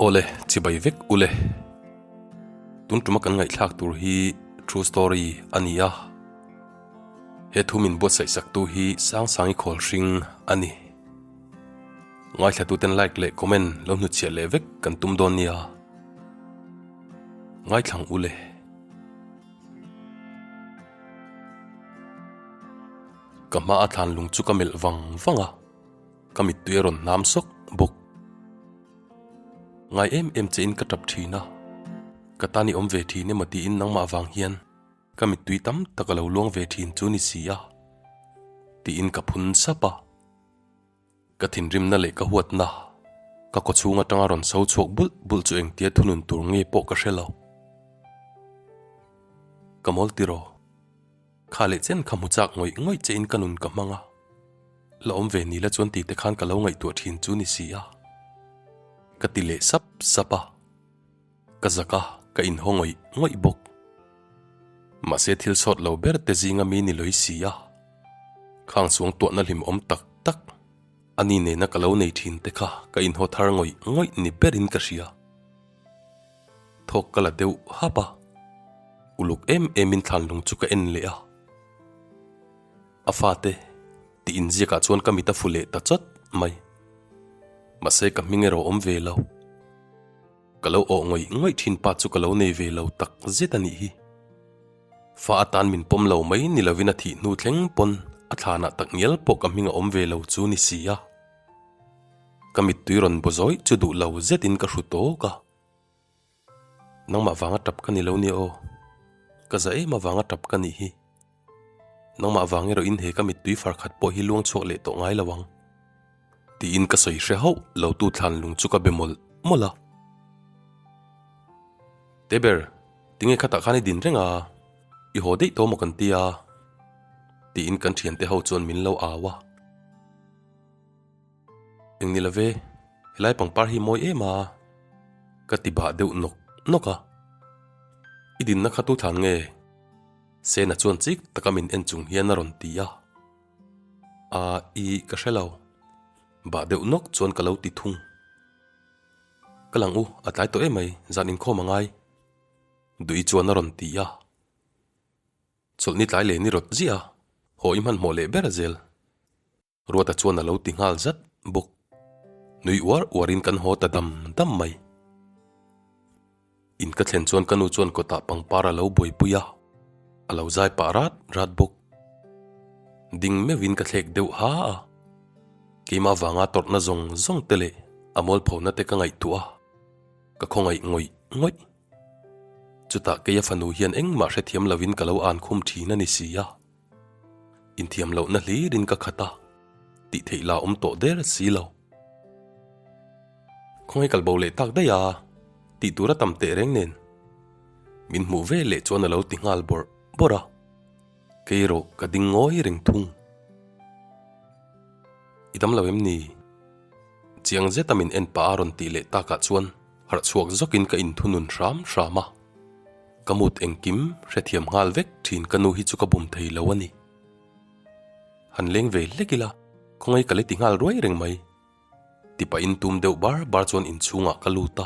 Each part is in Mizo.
Awle, chibai vek ule. Tun tuma kan ngaihthlak tur hi true story a ni a. He thu min buatsaih saktu hi Sangsangi Khawlhring a ni. Ngaithlatuten like leh comment lo hnutchhiah leh vek kan tum dawn nia. Ngaithlang ule. Ka hma a thlan lung chu ka melh vang vang a, ka mittui a rawn hnam sawk bawk. Ngai em em che in ka tap thin a, ka tan i awm ve thin emaw tiin nangmah vang hian ka mittui tam tak a lo luang ve thin chu ni si a, tiin ka phun sap a. Ka thinrimna leh ka huatna, ka kawchhung atanga rawn so chhuak bulh bulh chu engtia thunun tur nge pawh ka hre lo. Ka mawl tiraw? Kha leh chen kha hmu chak ngawih ngawih che in ka nun ka hmang a, la awm ve ni la chuan tite khan ka lo ngaihtuah thin chu ni si a. Ka ti leh sap sap a, ka zak a, ka inhaw ngawih ngawih bawk. Mahse thil sawt lo ber te zinga mi ni lawih si a, khang chuang tuahna hlim awm tak tak a ni nena ka lo nei thin te kha ka inhaw thar ngawih ngawih ni berin ka hria. Thawk ka la deuh hap a, uluk em emin thlanlung chu ka en leh a. A fate tih inziakah chuan ka mit a fu leh ta chawt mai. Mahse ka hming erawh awm ve lo. Ka lo awh ngawih ngawih thin pa chu ka lo nei ve lo tak zet a nih hi. Fa atan min pawm lo mai ni lovin a thih hnu thleng pawn a thlanah tak ngial pawh ka hming a awm ve lo chu ni si a. Ka mittui rawn baw zawih chu duh lo zetin ka hru tawk a. Nangmah vanga tap ka ni lo nia aw. Ka za em avanga tap ka nih hi. Nangmah vang erawh in he ka mittui far khat pawh hi luang chhuak leh tawh ngai lo ang. Tiin ka sawi hre hauh lo tu thlan lung chu ka be mawlh mawlh a. Teber, tinge khatah khan i din reng a? I haw daih tawh maw kan ti a? Tiin kan thiante ho chuan min lo au a. Eng ni love, helai pangpar hi mawi em a? Ka ti bah deuh nawk nawk a. I dinna kha tu thlan nge? Sena chuan chik taka min en chung hian a rawn ti a. A, i, ka hre lo. Bah deuh nawk chuan ka lo ti thung. Ka lang u, a tlai tawh em mai, zan inkhawm a ngai. Duih chuan a rawn ti a. Chawlhni tlai leh ni rawt ziah a, haw i hmanhmawh leh ber zel. Ruata chuan a lo ti nghal zat bawk. Nui uar uarin kan haw ta dam dam mai. In ka thlen chuan ka nu chuan kawtah pangpar a lo buaipui a, a lo zai pah rat rat bawk. Ding meuhin ka thlek deuh ha a, keimah vanga tawrhna zawng zawng te leh a mualphona te ka ngaihtuah a, ka khawngaih ngawih ngawih. Chutah keia fanu hian engmah hrethiam lovin ka lo an khum thin a ni si a. Inthiam lohna hlirin ka khat a, tih theih la awm tawh der si lo. Khawngaih kal bo leh tak daih a, tih tur a tam teh reng nen. Min hmuh ve leh chuan a lo ti nghal bawrh bawrh a, kei erawh ka ding ngawi reng thung. I dam lo em ni? Chiang zeta min en pah a rawn tih leh takah chuan harh chhuak zawkin ka inthunun hram hram a. Ka mut engkim hrethiam nghal vek thin ka nu hi chu ka bum thei lo a ni. Han leng ve hlek ila, khawngaih ka la ti nghal ruai reng mai. Tipahin tum deuh bar bar chuan inchhungah ka lut a.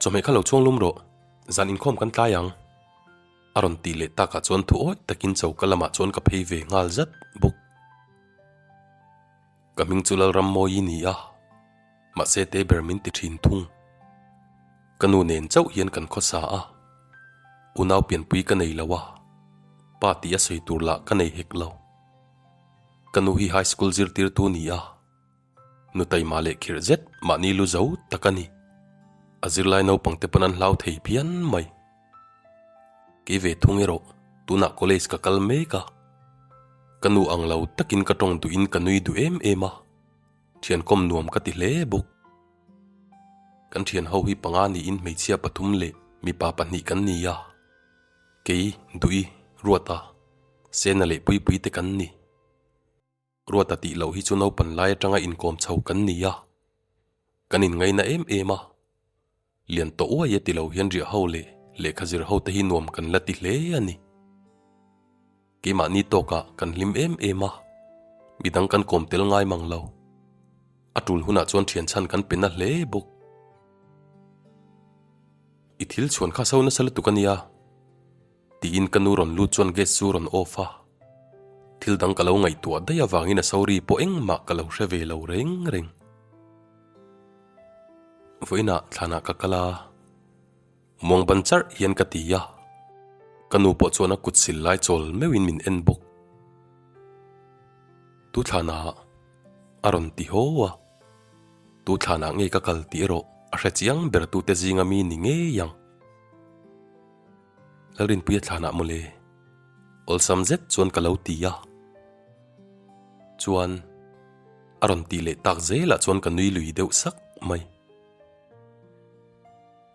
Chawhmeh kha lo chhuang lum rawh, zan inkhawm kan tlai ang. A rawn tih leh takah chuan thu awih takin choka lamah chuan ka phei ve nghal zat bawk. Ka hming chu Lalrammawi ni a, mahse te ber min ti thin thung. Ka nu nen chauh hian kan khawsa a, unau pianpui ka nei lo a, pa tih a sawi tur lah ka nei hek lo. Ka nu hi high school zirtirtu ni a, nu taima leh khirh zet mahni lu zo tak a ni. A zirlai naupang te pawn an hlau thei phian mai. Kei ve thung erawh tunah college ka kal mek a, ka nu ang lo takin ka tawng duhin ka nui duh em em a, thiankawm nuam ka ti hle bawk. Kan thian ho hi panga niin hmeichhia pathum leh mipa pahnih kan ni a, kei, Duhi, Ruata, Sena leh Puipui te kan ni. Ruata tih loh hi chu naupan lai atanga inkawm chho kan ni a, kan inngaina em em a, lian tawh uai e ti lo hian riah ho leh lehkha zir ho te hi nuam kan la ti hle a ni. Keimahni tawkah kan hlim em em a, midang kan kawm tel ngai mang lo. A tul hunah chuan thian chhan kan pe na hle bawk. I thil chhuan kha so nasa lutuk a nia, tiin ka nu rawn lut chuan gas chu rawn off a. Thil dang ka lo ngaihtuah daih avangin a sorry pawh engmah ka lo hre ve lo reng reng. Vawiinah thlanah ka kal a, muang ban charh hian ka ti a, ka nu pawh chuan a kut sil lai chawl meuhin min en bawk. Tu thlanah a rawn ti haw a. Tu thlanah nge ka kal tih erawh a hre chiang ber tute zinga mi ni ngei ang. Lalrinpuia thlanah mawle awlsam zet chuan ka lo ti a. Chuan a rawn tih leh tak zelah chuan ka nui lui deuh sak mai.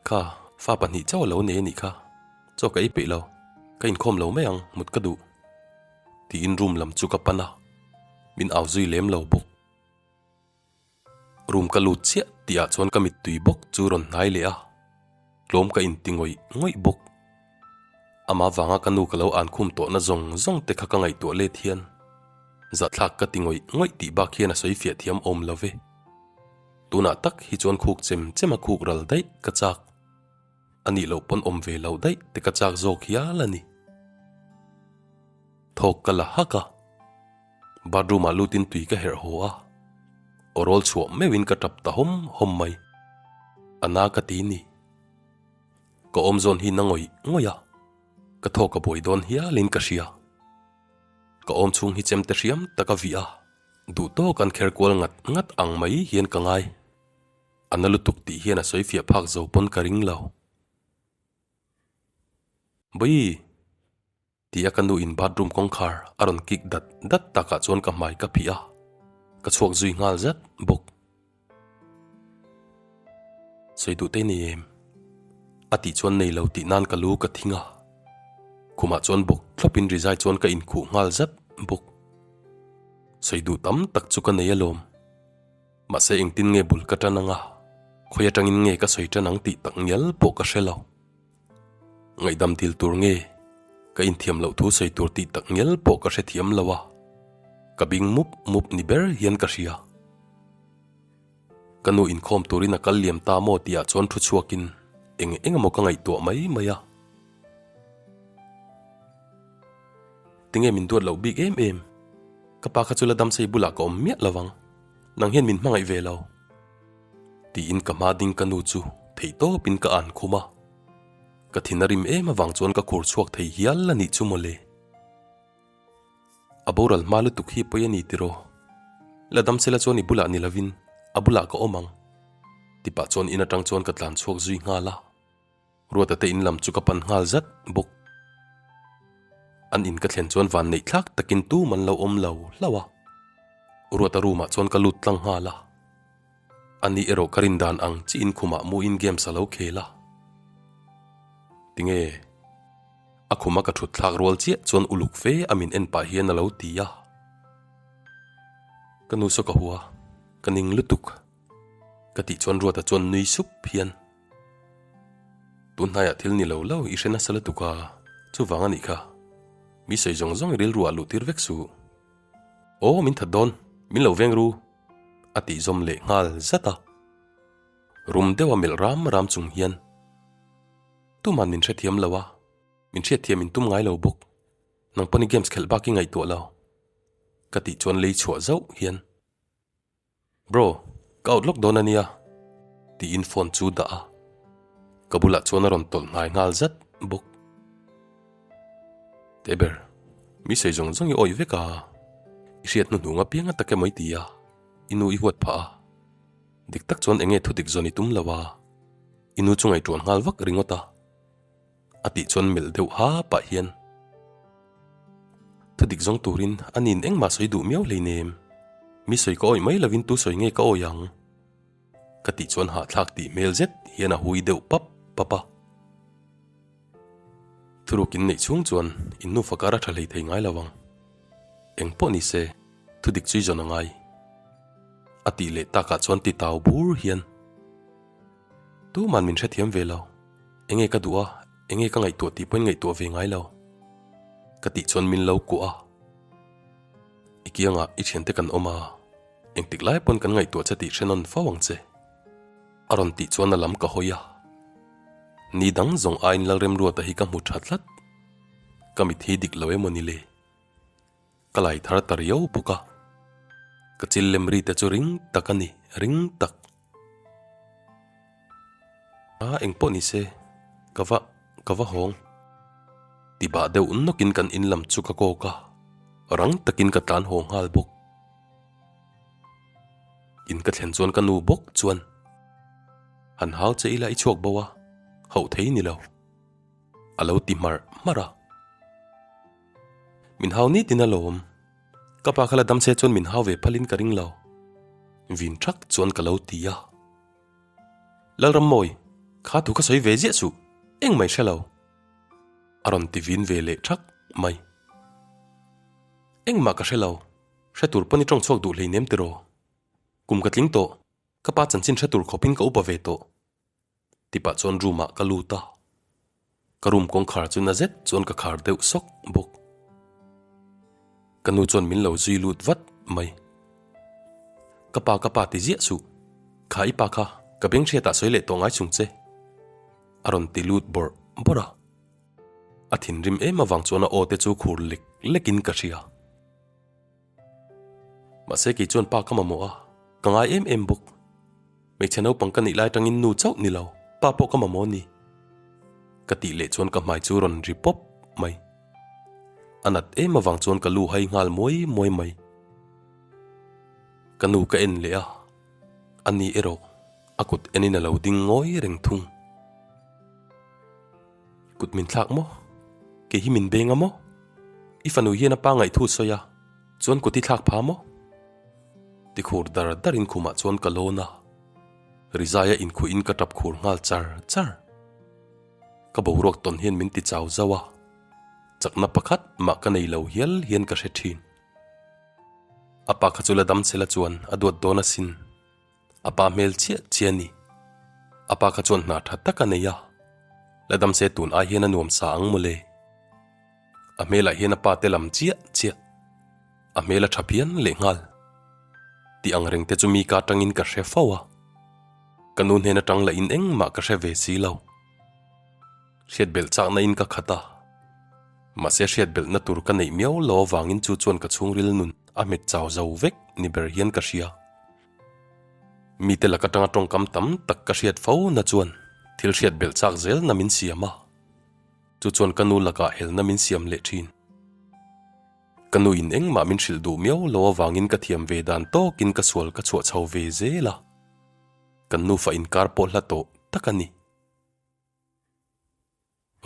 Kha, fa pahnih chauh a lo nei a nih kha. Chaw ka ei peih lo, ka inkhawm lo mai ang, mut ka duh. Tiin room lam chu ka pan a, min au zui lem lo bawk. Room ka lut chiah tih ah chuan ka mittui bawk chu rawn hnai leh a, tlawm ka inti ngawih ngawih bawk. Amah vanga ka nu ka lo an khum tawhna zawng zawng te kha ka ngaihtuah let hian zahthlak ka ti ngawih ngawih tih bak hian a sawi fiah thiam awm lo ve. Tunah tak hi chuan khuk chem chem a khuk ral daih ka chak. A nih loh pawn awm ve lo daih te ka chak zawk hial a ni. Thawk ka la hak a. Bathroom ah lutin tui ka herh haw a, aw rawl chhuah meuhin ka tap ta hawm hawm mai. A na ka ti ni. Ka awm zawn hi na ngawih ngawih a, ka thawk a buai dawn hialin ka hria. Ka awm chhung hi chemte hriam tak a vih a, duh tawk an kher kual ngat ngat ang mai hian ka ngai. A na lutuk tih hian a sawi fiah phak zo pawn ka ring lo. Bawi! Ti a ka nu in bathroom kawngkhar a rawn kik dat dat takah chuan ka hmai ka phih a, ka chhuak zui nghal zat bawk. Sawi duh te nei em? A tih chuan nei lo tih nan ka lu ka thing a, khumah chuan bawk thlawp in rizai chuan ka inkhuh nghal zat bawk. Sawi duh tam tak chu ka nei alawm. Mahse engtin nge bul ka tan anga, khawi atangin nge ka sawi tan ang tih tak ngial pawh ka hre lo. Ngaihdam dil tur nge ka inthiam loh thu sawi tur tih tak ngial pawh ka hrethiam lo a, ka bing mup mup ni ber hian ka hria. Ka nu inkhawm turin a kal liam ta maw tihah chuan thu chhuakin eng eng emaw ka ngaihtuah mai mai a. Tinge min duat loh bik em em? Ka pa kha chu la damsei bulah ka awm miah lo ang, nang hian min hmangaih ve lo. Tiin ka hma ding ka nu chu theih tawpin ka an khum a, ka thin a rim em avang chuan ka khur chhuak thei hial a nih chu mawle. A boral hma lutuk hi pawi a ni tiraw? La dam sela chuan i bulah ni lovin a bulah ka awm ang tipah chuan in atang chuan ka tlan chhuak zui nghal a. Ruata te in lam chu ka pan nghal zat bawk. An in ka thlen chuan van neih thlak takin tum an lo awm lo hlauh a. Ruata room ah chuan ka lut tlang nghal a. Ani erawh ka rin dan ang chiin khumah muin games a lo khel a. Tinge? A khuma ka thut thlak rual chiah chuan uluk fe a min en pah hian a lo ti a. Ka nu saw ka hua, ka ning lutuk. Ka tih chuan Ruata chuan nui sup hian. Tun hnaiah thil ni lo lo i hre nasa lutuk a, chuvang a nih kha. Mi sawi zawng zawng i rilru ah luh tir vek suh. Aw min that dawn, min lo veng ru a tih zawm leh nghal zat a. Rum deuh a melh ram ram chung hian tuman min hrethiam lo a, min hriatthiam in tum ngai lo bawk. Nang pawn i games khelh bak i ngaihtuah lo ka tih chuan lei chhuah zauh hian. Bro, ka out lawk dawn a nia, tiin phone chu dah a, ka bulah chuan a rawn tawlh hnai nghal zat bawk. Teber, mi sawi zawng zawng i awih vek a, i hriat hnuhnung apiang a tak emaw i ti a, i nu i huat phah a. Dik tak chuan enge thudik zawn i tum lo a, i nu chu ngaihtuah nghal vak ringawt a. A tih chuan melh deuh ha pah hian thudik zawng turin a nin engmah sawi duh miau hleinem, mi sawi ka awih mai lovin tu sawi nge ka awih ang? Ka tih chuan hahthlak tih hmel zet hian a hui deuh pap pap a. Thuruk in neih chhung chuan in nufa kar a tha hlei thei ngai lo ang. Eng pawh ni se thudik chu i zawn a ngai. A tih leh takah chuan ti tau bur hian tuman min hrethiam ve lo. Enge ka duh a, enge ka ngaihtuah tih pawhin ngaihtuah ve ngai lo. Ka tih chuan min lo kuah a. I kiangah i thiante kan awm a, engtik lai pawn kan ngaihtuah che tih hre nawn fo ang che. A rawn tih chuan a lam ka hawi a. Ni dang zawng aiin Lalremruata hi ka hmu tha tlat. Ka mit hi dik lo emaw ni le? Ka lai thar ta riau bawk a. Ka chil lem ri te chu ring tak a ni, ring tak. A engpawh ni se, ka va, ka va hawng. Ti bah deuh nawkin kan in lam chu ka kawk a, rang takin ka tlan haw nghal bawk. In ka thlen chuan ka nu bawk chuan, Han hau che ila i chhuak bo a, hauh thei ni lo. A lo ti hmarh hmarh a. Min hau nitin alawm. Ka pa kha la dam se chuan min hau ve phalin ka ring lo. Vin thak chuan ka lo ti a. Lalrammawi, kha thu kha sawi ve ziah suh, engmah i hre lo. A rawn ti vin ve leh thak mai. Engmah ka hre lo, hre tur pawn i tawng chhuak duh hleinem tiraw? Kum ka tling tawh, ka pa chanchin hre tur khawpin ka upa ve tawh. Tipah chuan room ah ka lut a, ka room kawngkhar chu na zet chuan ka khar deuh sawk bawk. Ka nu chuan min lo zui lut vat mai. Ka pa ka pa ti ziah suh, kha i pa kha ka beng hriatah sawi leh tawh ngai chung che a rawn ti lut bawrh bawrh a. A thinrim em avang chuan a aw te chu khur lek lekin ka hria. Mahse kei chuan pa ka mamawh a, ka ngai em em bawk. Hmeichhe naupang ka nih lai atangin nu chauh ni lo, pa pawh ka mamawh a ni. Ka tih leh chuan ka hmai chu rawn ri pawp mai. A nat em avang chuan ka lu hai nghal muai muai mai. Ka nu ka en leh a, a ni erawh a kut enin a lo ding ngawi reng thung. Kut min thlak maw? Kei hi min beng a maw? I fanu hian a pa ngaihthu sawi a, chuan kut i thlak pha maw? Ti khur dar dar in khumah chuan ka lawn a, Rizai a inkhuih in ka tap khur nghal char char. Ka boruak tawn hian min ti chau zauh a, chakna pakhat mah ka nei lo hial hian ka hre thin. A pa kha chu la dam chela chuan a duat dawn asin. A pa hmel chiah chiah a ni. A pa kha chuan hna tha tak a nei a, la dam se tun ai hian a nuam sa ang mawle. A hmelah hian a pa te lam chiah chiah. A hmel a tha phian leh nghal. Tih ang reng te chu mi ka atangin ka hre fo a. Ka nu hnen atang lah in engmah ka hre ve si lo. Hriat belh chakna in ka khat a. Mahse hriat belhna tur ka neih miau lo avangin chu chuan ka chhungril nun a hmet chau zo vek ni ber hian ka hria. Mite lak atanga tawngkam tam tak ka hriat fo na chuan thil hriat belh chak zel na min siam a, chu chuan ka nu lakah helna min siam leh thin. Ka nu in engmah min hrilh duh miau lo avangin ka thiam ve dan tawkin ka sual ka chhuah chho ve zel a, kan nufa inkar pawh hla tawh tak a ni.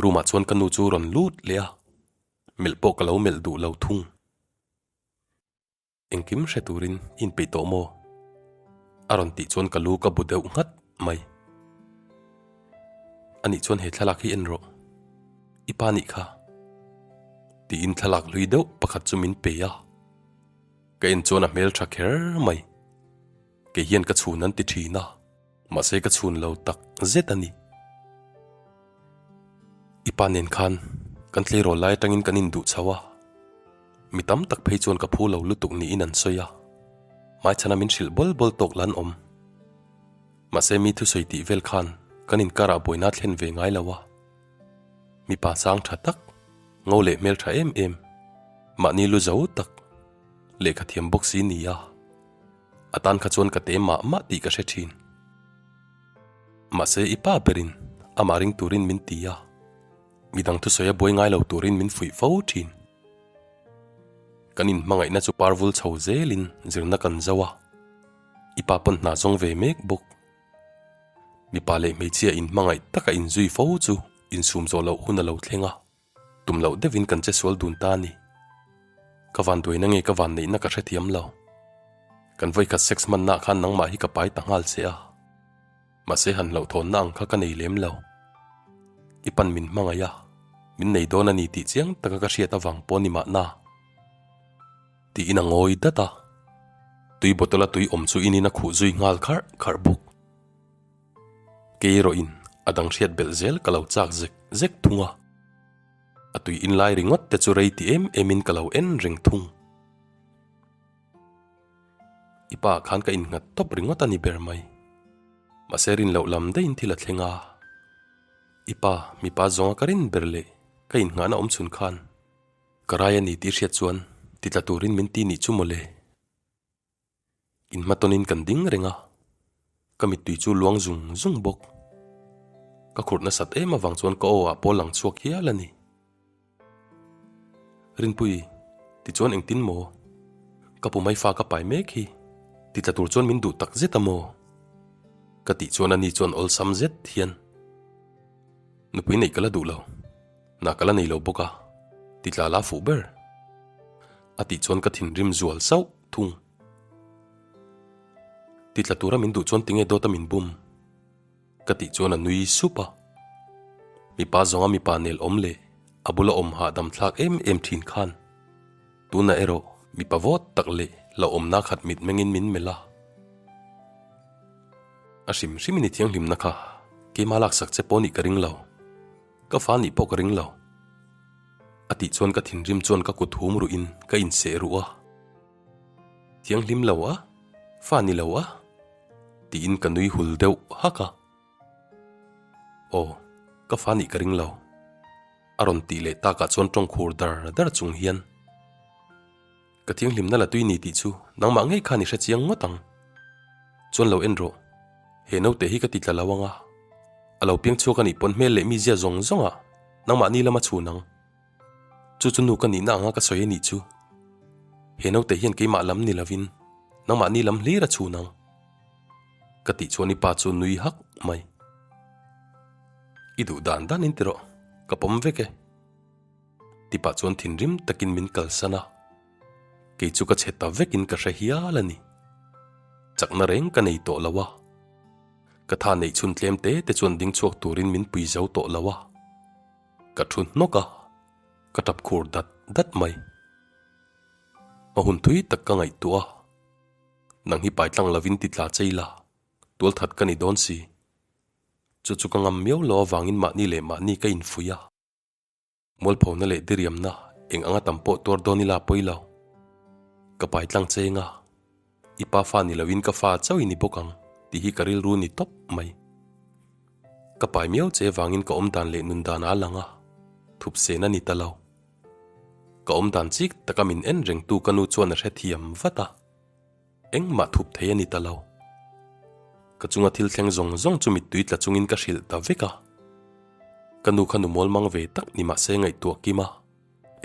Room ah chuan ka nu chu rawn lut leh a, melh pawh ka lo melh duh lo thung. Engkim hre turin i inpeih tawh maw? A rawn tih chuan ka lu ka bu deuh nghat mai. Anih chuan he thlalak hi en rawh. I pa nih kha. Tiin thlalak hlui deuh pakhat chu min pe a. Ka en chuan a hmel tha kher mai. Kei hian ka chhun an ti thin a. Mahse ka chhun lo tak zet a ni. I pa nen khan kan tleirawl lai atangin kan induh chho a, mi tam tak phei chuan ka phu lo lutuk niin an sawi a, hmaichhana min hrilh bawl bawl tawk la an awm. Mahse mi thusawi tih vel khan kan inkarah buaina thlen ve ngai lo a, mipa sang tha tak, ngo leh hmel tha em em, mahni lu zo tak, lehkha thiam bawk si ni a. A tan kha chuan ka te mah mah tih ka hre thin. Mahse i pa berin amah ring turin min ti a, midang thusawi a buai ngai lo turin min fuih fo thin. Kan inhmangaihna chu par vul chho zelin zirna kan zo a, i pa pawn hna zawng ve mek bawk. Mipa leh hmeichhia inhmangaih taka inzui fo chu insum zawh loh hun a lo thleng a. Tum loh deuhin kan che sual dun ta a ni. Ka vanduaina nge ka vanneihna ka hrethiam lo. Kan vawikhat sex hmannaah khan nangmah hi ka pai ta nghal che a. Mahse han hlauhthawnna ang kha ka nei lem lo. I pan min hmangaih a, min nei dawn a ni tih chiang taka ka hriat avang pawh ni mahna. Tiin a ngawi dat a. Tui bottle a tui awm chu inin a khuh zui nghal kharh kharh bawk. Kei erawhin a dang hriat belh zel ka lo chak zek zek thung a, a tui in lai ringawt te chu rei ti em em in ka lo en reng thung. I pa khan ka innghat tawp ringawt a ni ber mai. Mahse rin loh lam daihin thil a thleng a. I pa, mipa zawnga ka rin ber leh ka innghahna awm chhun khan ka rai a ni tih hriat chuan ti tla turin min ti nih chu mawle. Inhmatawnin kan ding reng a, ka mittui chu luang zung zung bawk. Ka khurh nasat em avang chuan ka aw ah pawh lang chhuak hial a ni. Rinpui, tichuan engtin maw? Ka pu mai fa ka pai mek hi, ti tla tur chuan min duh tak zet a maw? Ka tih chuan ani chuan awlsam zet hian, Nupui neih ka la duh lo, na ka la nei lo bawk a, ti tla la fuh ber. A tih chuan ka thinrim zual sauh thung. Ti tla tura min duh chuan tinge dawt a min bum? Ka tih chuan a nui sup a. Mipa zawnga mipa nel awm leh a bula awm hahdam thlak em em thin khan tunah erawh mipa vawt tak leh lo awmna khat mit mengin min melh a. A hrim hrimin i thianghlimna kha keima laksak che pawh nih ka ring lo, ka fa nih pawh ka ring lo. A tih chuan ka thinrim chuan ka kut hum ruhin ka inseh ruh a. Thianghlim lo a, fa ni lo a? Tiin ka nui hul deuh hak a. Aw, ka fa nih ka ring lo. A rawn tih leh takah chuan tawng khur dar dar chung hian, Ka thianghlimna la tui ni tih chu nangmah ngei khan i hre chiang ngawt ang. Chuan lo en rawh, he naute hi ka ti tla lo ang a, a lo piang chhuak a nih pawn hmel leh mizia zawng zawngah nangmah ni lama chhun ang. Chu chu nu ka nihna anga ka sawi a nih chu. He naute hian keimah lam ni lovin nangmah ni lam hlir a chhun ang. Ka tih chuan i pa chu nui hak mai. I duh dan dan in ti rawh, ka pawm vek e. Ti pah chuan thinrim takin min kalsan a, kei chu ka chhe ta vekin ka hre hial a ni. Chakna reng ka nei tawh lo a, ka tha neih chhun tlem te te chuan ding chhuak turin min pui zo tawh lo a. Ka thu hnawk a, ka tap khur dat dat mai. Hma hun thui tak ka ngaihtuah a, nang hi pai tlang lovin ti tla chei la, tual that ka ni dawn si. Chu chu ka ngam miau lo avangin mahni leh mahni ka infuih a. Mualphona leh diriamna eng anga tam pawh tuar dawn ila pawi lo. Ka pai tlang cheng a, i pa fa ni loin ka fa chauh i ni bawk ang tih hi ka rilru ni tawp mai. Ka pai miau che vangin ka awm dan leh nun dan a lang a, thup sen a ni ta lo. Ka awm dan chik taka min en rengtu ka nu chuan a hrethiam vat a. Engmah thup thei a ni ta lo. Ka chunga thil thleng zawng zawng chu mittui tla chungin ka hrilh ta vek a. Ka nu kha nu mawl mang ve tak ni mahse ngaihtuah kim a,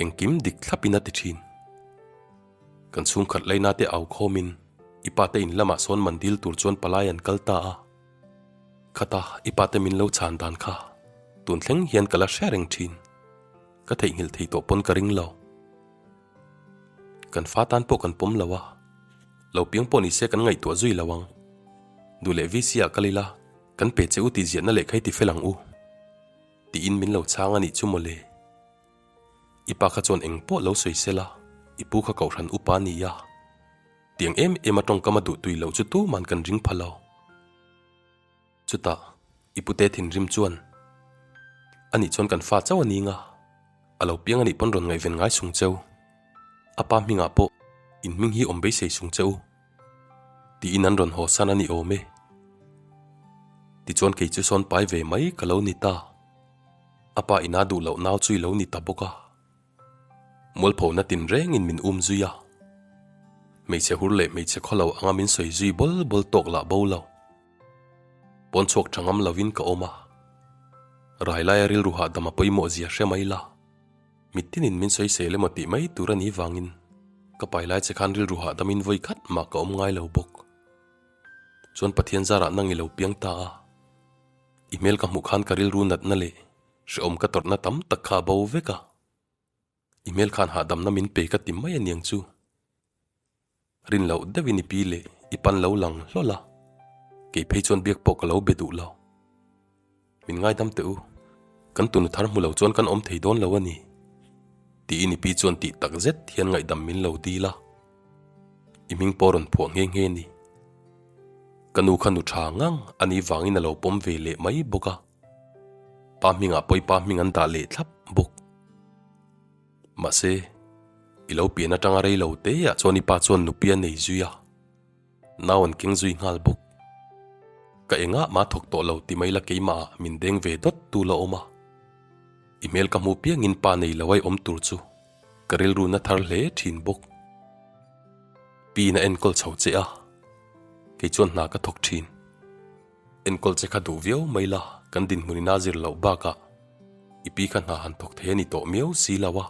engkim dik thlapin a ti thin. Kan chhungkhat laina te au khawmin i pa te in lamah sawn man dil tur chuan palai an kal ta a. Khata i pa te min lo chhan dan kha tun thleng hian ka la hre reng thin. Ka theihnghilh thei tawh pawn ka ring lo. Kan fa tan pawh kan pawm lo a, lo piang pawh ni se kan ngaihtuah zui lo ang. Duh leh VC ah kal ila, kan pe che u tih ziahna lehkha i ti fel ang u. Tiin min lo chhang a nih chu mawle. I pa kha chuan eng pawh lo sawi sela, i pu kha kohhran upa a ni a. Tiang em em a tawngkam a duh tui loh chu tuman kan ring pha lo. Chutah i pute thinrim chuan, Anih chuan kan fa chauh a ning a, a lo piang anih pawn rawn ngaihven ngai sung cheu. A pa hmingah pawh in hming hi awm beisei sung cheu. Tiin an rawn haw san a ni awm e. Tichuan kei chu sawn pai ve mai ka lo ni ta. A pa ina duh loh nau chu i lo ni ta bawk a. Mualphona tinrengin min um zui a, hmeichhe hur leh hmeichhe khawlo anga min sawi zui bawl bawl tawk lah bo lo. Pawn chhuak tha ngam lovin ka awm a, rai laia rilru hahdam a pawimawh zia hre mai la, mitinin min sawi sel emaw tih mai tur a nih vangin ka pai lai che khan rilru hahdamin vawi khat mah ka awm ngai lo bawk. Chuan Pathian zarah nang i lo piang ta a, i hmel ka hmuh khan ka rilru natna leh Hrehawm ka tawrhna tam tak kha a bo vek a, i hmel khan hahdamna min pe ka ti mai a niang chu. Rin loh deuhin i pi leh i pan lo lang hlawl a, kei phei chuan biak pawh ka lo be duh lo. Min ngaidam teh u, kan tunu thar hmu lo chuan kan awm thei dawn lo a ni, tiin i pi chuan tih tak zet hian ngaihdam min lo dil a, i hming pawh rawn phuah nghe nghe ni. Ka nu kha nu tha ngang a nih vangin a lo pawm ve leh mai bawk a. Pa hmingah pawh i pa hming an dah leh thlap bawk. Mahse, i lo pian atanga rei lo te ah chuan i pa chuan nupi a nei zui a, nau an keng zui nghal bawk. Ka engah mah thawk tawh lo ti mai la keimah ah min deng ve dawt tu la awm a. I hmel ka hmu piangin pa nei lo ai awm tur chu ka rilru na thar hle thin bawk. Piin a enkawl chho che a, kei chuan hna ka thawk thin. Enkawl che kha duh viau mai la kan dinhmun ina zir loh bakah i pi kha hna han thawk thei a ni tawh miau si lo a.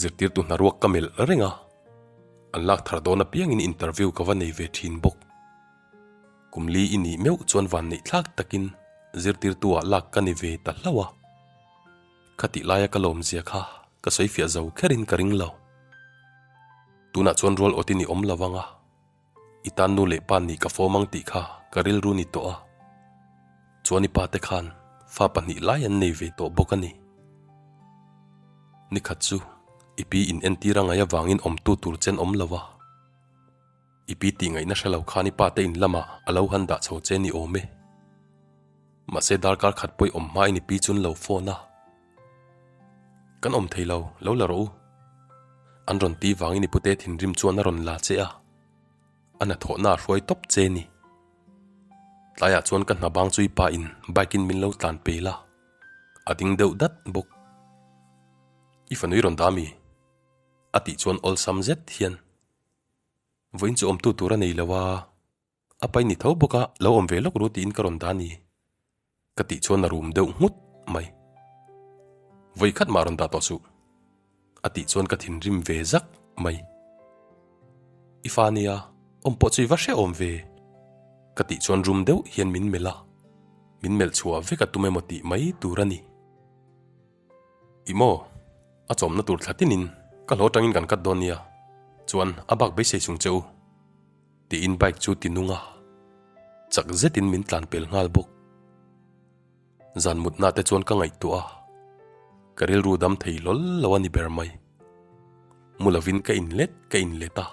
Zirtirtu hna ruak ka melh reng a, an lak thar dawn apiangin interview ka va nei ve thin bawk. Kum li i nih meuh chuan van neih thlak takin zirtirtu ah lak ka ni ve ta hlauh a. Khatih laia ka lawmzia kha ka sawi fiah zo kherin ka ring lo. Tunah chuan rual awtin i awm lo ang a, i tan nu leh pa nih ka fawm ang tih kha ka rilru ni tawh a. Chuan i pa te khan fa pahnih lai an nei ve tawh bawk a ni. Nikhat chu i pi in entir a ngaih avangin awmtu tur chen awm lo a. I pi tih ngaihna hre lo khan i pa te in lamah a lo han dah chho che ni awm e. Mahse darkar khat pawih awm hmain i pi chun lo phone a. Kan awm thei lo, lo la rawh u. An rawn ti vangin i pute thinrim chuan a rawn la che a. A hnathawhna a hruai tawp che ni. Tlaiah chuan ka hna bang chu i pa in bike in min lo tlan pel a. A ding deuh dat bawk. I fanui rawn dah mi? A tih chuan awlsam zet hian Vawiin chu awmtu tur a nei lo a, a pai ni tho bawk a, lo awm ve lawk ru tiin ka rawn dah a ni. Ka tih chuan a rum deuh nghut mai. Vawi khat mah rawn dah tawh suh. A tih chuan ka thinrim ve zak mai. I fa nia, awm pawh chu i va hrehawm ve. Ka tih chuan rum deuh hian min melh a, min melh chhuah vek a tum emaw tih mai tur a ni. I maw? A chawmna tur thla tinin ka hlaw tangin kan kat dawn nia, chuan a bak beisei chung che u. Tiin bike chu ti nung a, chak zetin min tlan pel nghal bawk. Zan mutna te chuan ka ngaihtuah a, ka rilru dam thei hlawl lo a ni ber mai. Mu lovin ka inlet ka inlet a,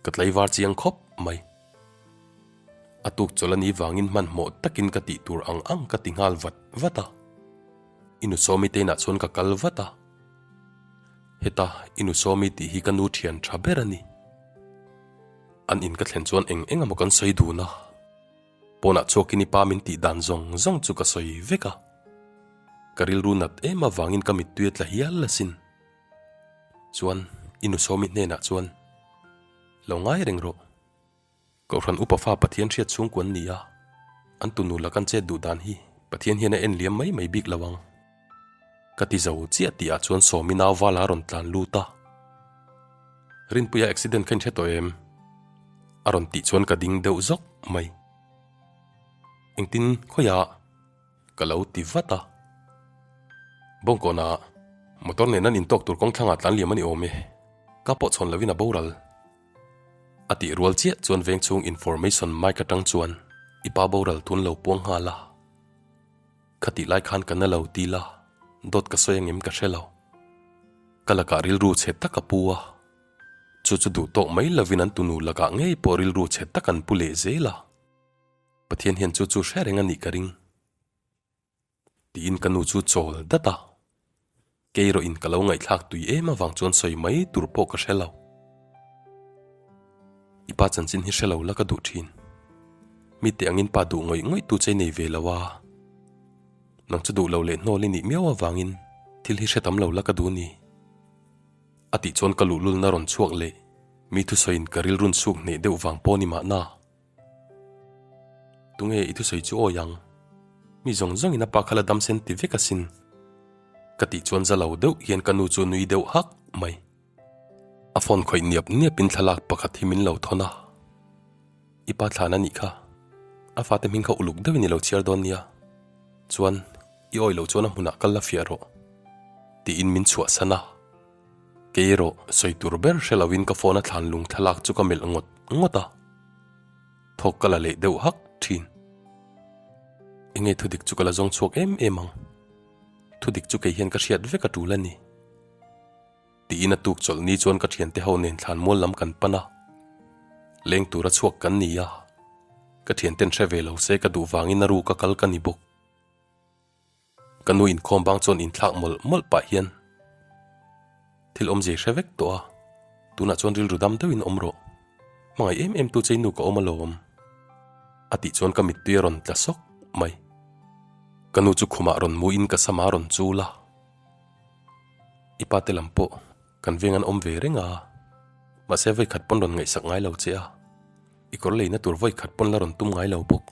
ka tlaivar chiang khawp mai. A tuk chawlh a ni vangin hmanhmawh takin ka tih tur ang ang ka ti nghal vat vat a. I nu Sawmi te inah chuan ka kal vat a, heta i nu Sawmi tih hi ka nu thian tha ber a ni. An in ka thlen chuan eng eng emaw kan sawi dun a, pawnah chhuakin i pa min tih dan zawng zawng chu ka sawi vek a, ka rilru nat em avangin ka mittui a tla hial asin. Chuan i nu Sawmi hnenah chuan lo ngai reng rawh. Kohhran upa fa Pathian hriat chhungkua an ni a, an tunu la kan chet duh dan hi Pathian hian a en liam mai mai bik lo ang. Ka ti zo chiah tih ah chuan Sawmi nau vala a rawn tlan lut a. Rinpuia accident kha in hre tawh em? A rawn tih chuan ka ding deuh zawk mai. Engtin khawiah ka lo ti vat a. Bawngkawnah motor nen an intawk tur kawng thlangah tlan liam a ni awm e. Ka pawh chhawn lovin a boral. A tih rual chiah chuan veng chhung information mic atang chuan i pa boral tun lo puang nghal a. Khatih lai khan ka na lo ti la, dawt ka sawi angem ka hre lo. Ka lakah rilru chhe tak a pu a, chu chu duh tawk mai lovin an tunu lakah ngei pawh rilru chhe tak an pu leh zel a. Pathian hian chu chu hre reng a nih ka ring. Tiin ka nu chu chawl dat a. Kei erawh in ka lo ngaihthlak tui em avang chuan sawi mai tur pawh ka hre lo. I pa chanchin hi hre lo la ka duh thin. Mite angin pa duh ngawih ngawih tu che i nei ve lo a. Nang chu duh lo leh hnawl i nih miau avangin thil hi hre tam lo la ka duh ni. A tih chuan ka luhlulna rawn chhuak leh mi thusawiin ka rilrun suk hneh deuh vang pawh ni mahna. Tunge i thusawi chu awi ang? Mi zawng zawngin a pa kha la dam sen ti vek asin. Ka tih chuan za lo deuh hian ka nu chu nui deuh hak mai. A phone khawih niap niapin thlalak pakhat hi min lo thawn a. I pa thlan a nih kha. A fate hming kha uluk deuhin i lo chhiar dawn nia. Chuan, i awi loh chuan a hmunah kal la fiah rawh. Tiin min chhuahsan a. Kei erawh sawi tur ber hre loin ka phone a thlan lung thlalak chu ka melh ngawt ngawt a, thawk ka la leh deuh hak thin. Enge thudik chu ka la zawng chhuak em em ang, thudik chu kei hian ka hriat vek a tul a ni. Tiin a tuk chawlh ni chuan ka thiante ho nen thlan mual lam kan pan a, leng tura chhuak kan ni a, ka thianten hre ve lo se ka duh vangin a ruka kal ka ni bawk. Ka nu inkhawm bang chuan inthlak mawlh mawlh pah hian thil awmzia hre vek tawh a, tunah chuan rilru dam deuhin awm rawh. Hmangaih em em tu chei nu ka awm alawm. A tih chuan ka mittui a rawn tla sawk mai. Ka nu chu khumah rawn muin ka sama rawn chul a. I pa te lam pawh kan veng an awm ve reng a, mahse vawi khat pawn rawn ngaihsak ngai lo che a, i kawr leina tur vawi khat pawn la rawn tum ngai lo bawk.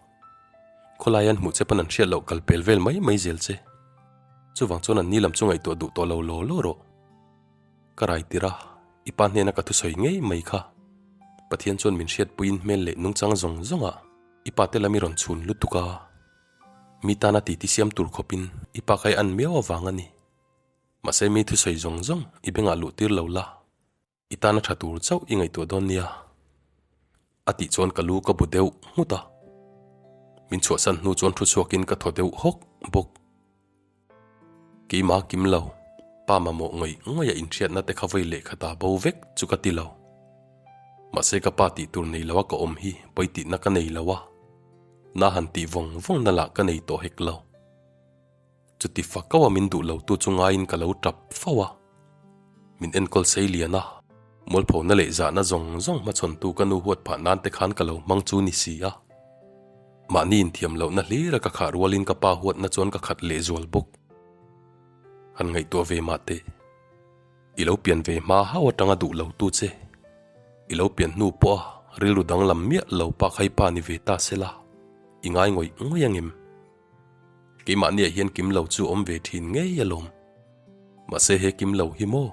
Khawlai an hmuh che pawn an hriat loh kal pel vel mai mai zel che. Chuvang chuan an ni lam chu ngaihtuah duh tawh lo law law rawh. Ka rai tir a, i pa hnena ka thusawi ngei mai kha. Pathian chuan min hriatpuiin hmel leh nungchang zawng zawngah i pa te lam i rawn chhun lutuk a. Mi tana titi siam tur khawpin i pa kha i an miau avang a ni. Mahse mi thusawi zawng zawng i bengah luh tir lo la, i tana tha tur chauh i ngaihtuah dawn nia. A tih chuan ka lu ka bu deuh nghut a. Min chhuahsan hnu chuan thu chhuakin ka thaw deuh hawk bawk. Keimah kim lo, pa mamawh ngawih ngawih a inhriatna te kha vawi lehkha ta bo vek chu ka ti lo. Mahse ka pa tih tur nei lo a ka awm hi pawi tihna ka nei lo a, na han tih vawng vawng na lah ka nei tawh hek lo. Chuti fak auh a min duh lo tu chu ngaiin ka lo tap fo a. Min enkawl sei lian a, mualphona leh zahna zawng zawng hmachhawntu ka nu huat phah nan te khan ka lo hmang chu ni si a. Mahni inthiam lohna hlir a ka khah rualin ka pa huatna chuan ka khat lehzual bawk. Han ngaihtuah ve mah teh. I lo pian ve hma hau atanga duh lo tu che. I lo pian hnu pawh a rilru danglam miah lo pa kha i pa ni ve ta se la, i ngai ngawih ngawih angem? Keimahniah hian kim lo chu awm ve thin ngei alawm. Mahse he kim lo hi maw?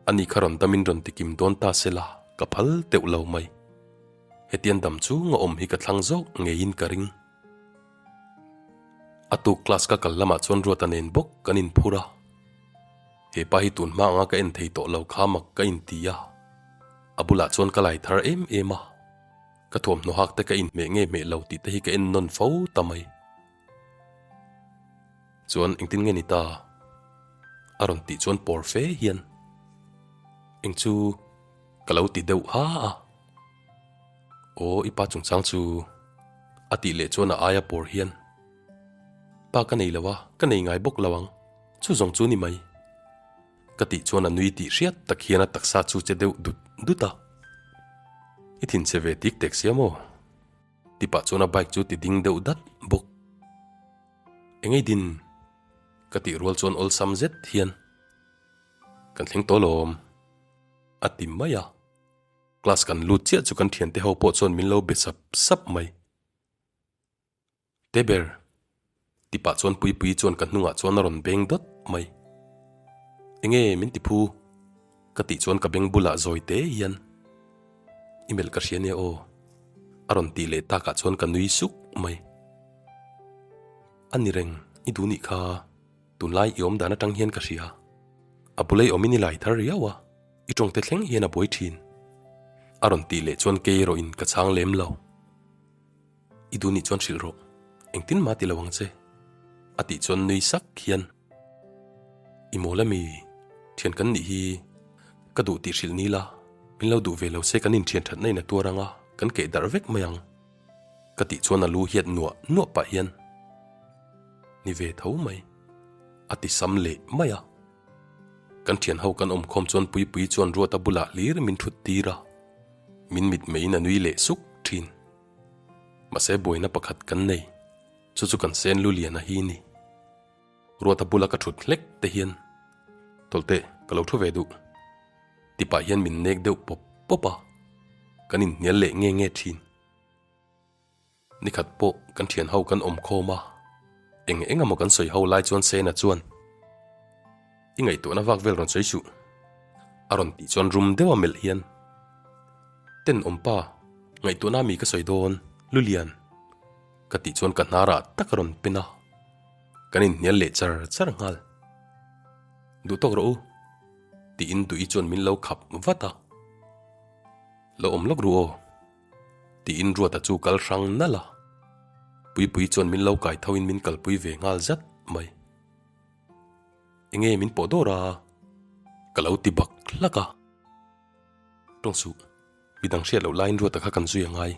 Ani kha rawn damin rawn ti kim dawn ta se la, ka phal teuh lo mai. Hetian dam chunga awm hi ka thlang zawk ngeiin ka ring. A tuk class ka kal lamah chuan Ruata nen bawk kan inphur a. He pa hi tun hma anga ka en thei tawh lo kha mak ka inti a. A bulah chuan ka lai thar em em a. Ka thuamhnaw hak te ka inhmeh nge hmeh lo tih te hi ka en nawn fo ta mai. Chuan engtin nge ni ta? A rawn tih chuan pawr fe hian eng chu ka lo ti deuh ha a. Aw i pa chungchang chu a tih leh chuan a aia pawr hian pa ka nei lo a, ka nei ngai bawk lo ang, chu zawng chu ni mai. Ka tih chuan a nui tih hriat tak hian a taksa chu che deuh dut dut a. I thinchhe ve tik tek sia maw? Ti pah chuan a bike chu ti ding deuh dat bawk. Engei din? Ka tih rual chuan awlsam zet hian kan thleng tawh lawm a ti mai a. Class kan lut chiah chu kan thiante ho pawh chuan min lo be sap sap mai. Te ber! Ti pah chuan Puipuii chuan ka hnungah chuan a rawn beng dawt mai. Enge min ti phu? Ka tih chuan ka beng bulah zawi te hian I melh ka hria nia aw a rawn tih leh takah chuan ka nui suk mai. A ni reng, i duh nih kha tunlai i awm dan atang hian ka hria. A bula i awmin i lai thar riau a, i tawngte thleng hian a buai thin. A rawn tih leh chuan kei erawhin ka chhang lem lo. I duh nih chuan hrilh rawh, engtin mah ti lo ang che, a tih chuan nui sak hian, I mawl ami, thian kan nih hi ka duh tih hrilh ni la, min lo duh ve lo se kan inthian thatna in a tuar ang a, kan keh darh vek mai ang, ka tih chuan a lu hiat nuah nuah pah hian, Ni ve tho mai, a ti sam leh mai a. Kan thian ho kan awm khawm chuan Puipui chuan Ruata bulah hlir min thut tir a, min mitmeiin a nui leh suk thin. Mahse buaina pakhat kan nei, chu chu kan sen lu lian a hi ni. Ruata bula ka thut hlek te hian, Tawlh teh, ka lo thu ve duh. Ti pah hian min nek deuh pawp pawp a, kan inhnial leh nge nge thin. Nikhat pawh kan thian ho kan awm khawm a, eng eng emaw kan sawi ho lai chuan Sena chuan, I ngaihtuahna vak vel rawn sawi suh, a rawn tih chuan rum deuha melh hian, Tenawm pa, ngaihtuahna mi ka sawi dawn, Lulian, ka tih chuan ka hnarah tak a rawn pen a, kan inhnial leh char char nghal. Duh tawk rawh u, tiin Duhi chuan min lo khap vat a, Lo awm lawk ru aw. Tiin Ruata chu kal hrang nalh a, Puipui chuan min lo kai tho in min kalpui ve nghal zat mai. Enge min pawh dawr a? Ka lo ti bak hlak a. Tawng suh, midang hriat loh laiin Ruata kha kan zui a ngai,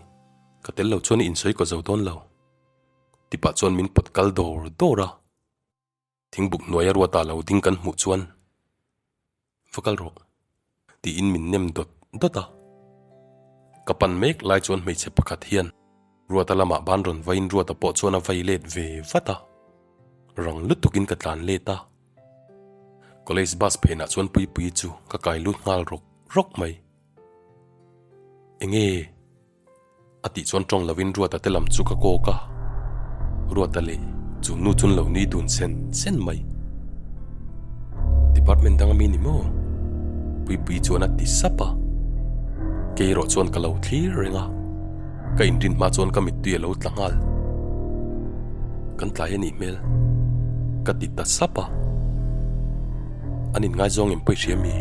ka tel lo chuan i insawi kaw zo dawn lo. Ti pah chuan min pawt kal dawr dawr a. Thingbuk hnuaia Ruata lo ding kan hmuh chuan, Va kal rawh, tiin min nem dawt dawt a. Ka pan mek lai chuan hmeichhe pakhat hian. Ruata lamah ban rawn vaiin Ruata pawh chuan a vai let ve vat a. Rang lutukin ka tlan let a. College bus phenah chuan Puipuii chu ka kai lut nghal rawk rawk mai. Enge? A tih chuan tawng lovin Ruata te lam chu ka kawk a. Ruata leh chu nu chun lo nui dun sen sen mai. Department dang ami ni maw? Puipuii chuan a ti sap a. Kei erawh chuan ka lo thlir reng a. Ka inrin hma chuan ka mittui a lo tla nghal. Kan tlai a nih hmel. Ka ti ta sap a. An inngaizawng em pawi hria mi?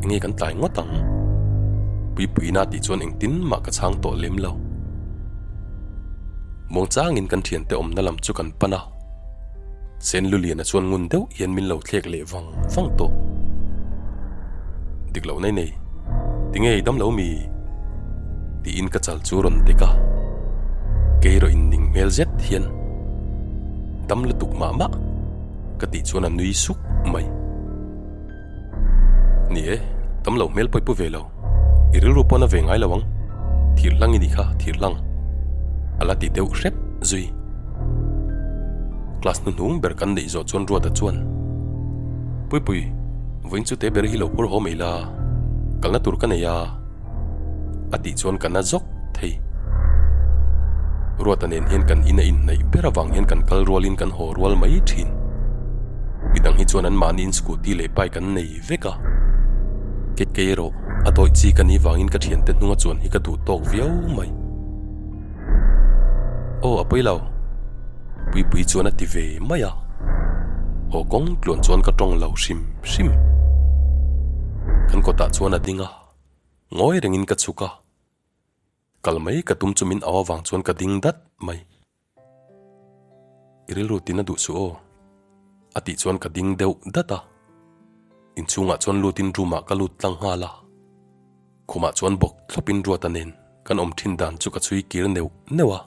Enge kan tlai ngawt ang? Puipuiina tih chuan engtin mah ka chhang tawh lem lo. Muangchangin kan thiante awmna lam chu kan pan a. Senluliana chuan ngun deuh hian min lo thlek leh vang vang tawh. Dik loh nei nei, tinge i dam lo mi? Tiin ka chal chu rawn dek a. Kei erawh in ning hmel zet hian dam lutuk mah mah ka tih chuan a nui suk mai. Ni e, tam lo hmel pawi pu ve lo. I rilru pawn a ve ngai lo ang. Thir hlang i nih kha, thir hlang. A la ti deuh hrep zui. Class hnuhnung ber kan neih zawh chuan Ruata chuan, Puipui, vawiin chu te ber hi lo phur haw mai la, kalna tur ka nei a. A tih chuan ka na zawk thei. Ruata nen hian kan in a inhnaih ber avang hian kan kal rualin kan haw rual mai thin. Midang hi chuan anmahniin scooty leh bike an nei vek a. Kei erawh a dawih chi ka nih vangin ka thiante hnunga chuan hi ka duh tawk viau mai. Aw a pawi lo. Puipui chuan a ti ve mai a. Haw kawng tluan chuan ka tawng lo hrim hrim. Kan kawtah chuan a ding a. Ngawi rengin ka chhuk a, kal mai ka tum chu min au avang chuan ka ding dat mai. I rilru tin a duh suh aw, a tih chuan ka ding deuh dat a. Inchhungah chuan lutin room ah ka lut tlang nghal a, khumah chuan bawk thlawpin Ruata nen kan awm thin dan chu ka chhui kir neuh neuh a.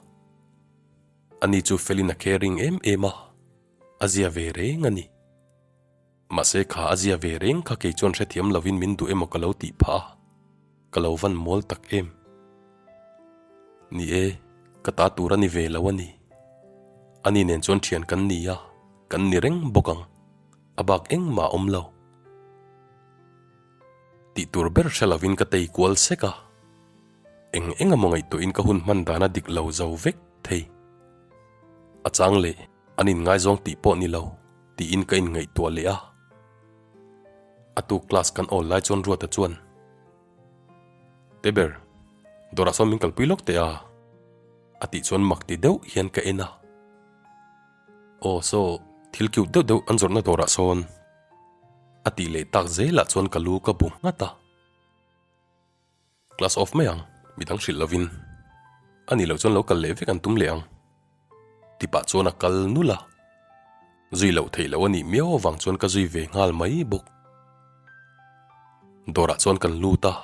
Ani chu felin a caring em em a, a zia ve reng a ni. Mahse kha a zia ve reng kha kei chuan hrethiam lovin min duh emaw ka lo tih phah a, ka lo van mawl tak em. Ni e, ka ta tur a ni ve lo a ni. Ani nen chuan thian kan ni a, kan ni reng bawk ang. A bak engmah a awm lo. Tih tur ber hre lovin ka tei kual sek a, eng eng emaw ngaihtuahin ka hun hman dan a dik lo zo vek thei. A chang leh an inngaizawng tih pawh ni lo. Tiin ka inngaihtuah leh a. A tuk class kan awl lai chuan Ruata chuan, Teber, dawrah sawn min kalpui lawk teh a, a tih chuan mak ti deuh hian ka en a. Aw saw, thil cute deuh deuh an zawrhna dawrah sawn, a tih leh tak zelah chuan ka lu ka bu nghat a. Class off mai ang, midang hrilh lovin. A nih loh chuan lo kal leh vek an tum leh ang. Ti pah chuan a kal nul a. Zui loh theih loh a nih miau avang chuan ka zui ve nghal mai bawk. Dawrah chuan kan lut a,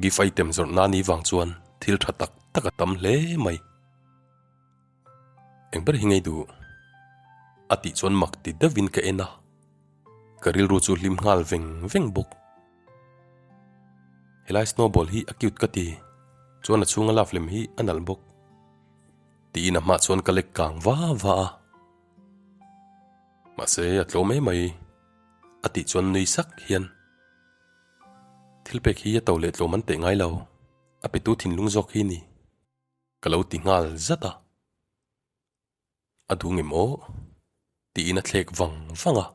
gift item zawrh nan ni vang chuan thil tha tak tak a tam hle mai. Eng ber hi ngei duh? A tih chuan mak ti deuhin ka en a, ka rilru chu hlim nghal veng veng bawk. Helai snowball hi a cute ka ti, chuan a chhunga love lem hi a nalh bawk. Tiin a hmah chuan ka lek kang va va a. Mahse a tlawm mai mai a tih chuan nui sak hian thil pek hi a to leh tlawm an teh ngai lo, a petu thinlung zawk hi ni ka lo ti nghal zat a. A duh ngem aw? Tiin a thlek vang vang a,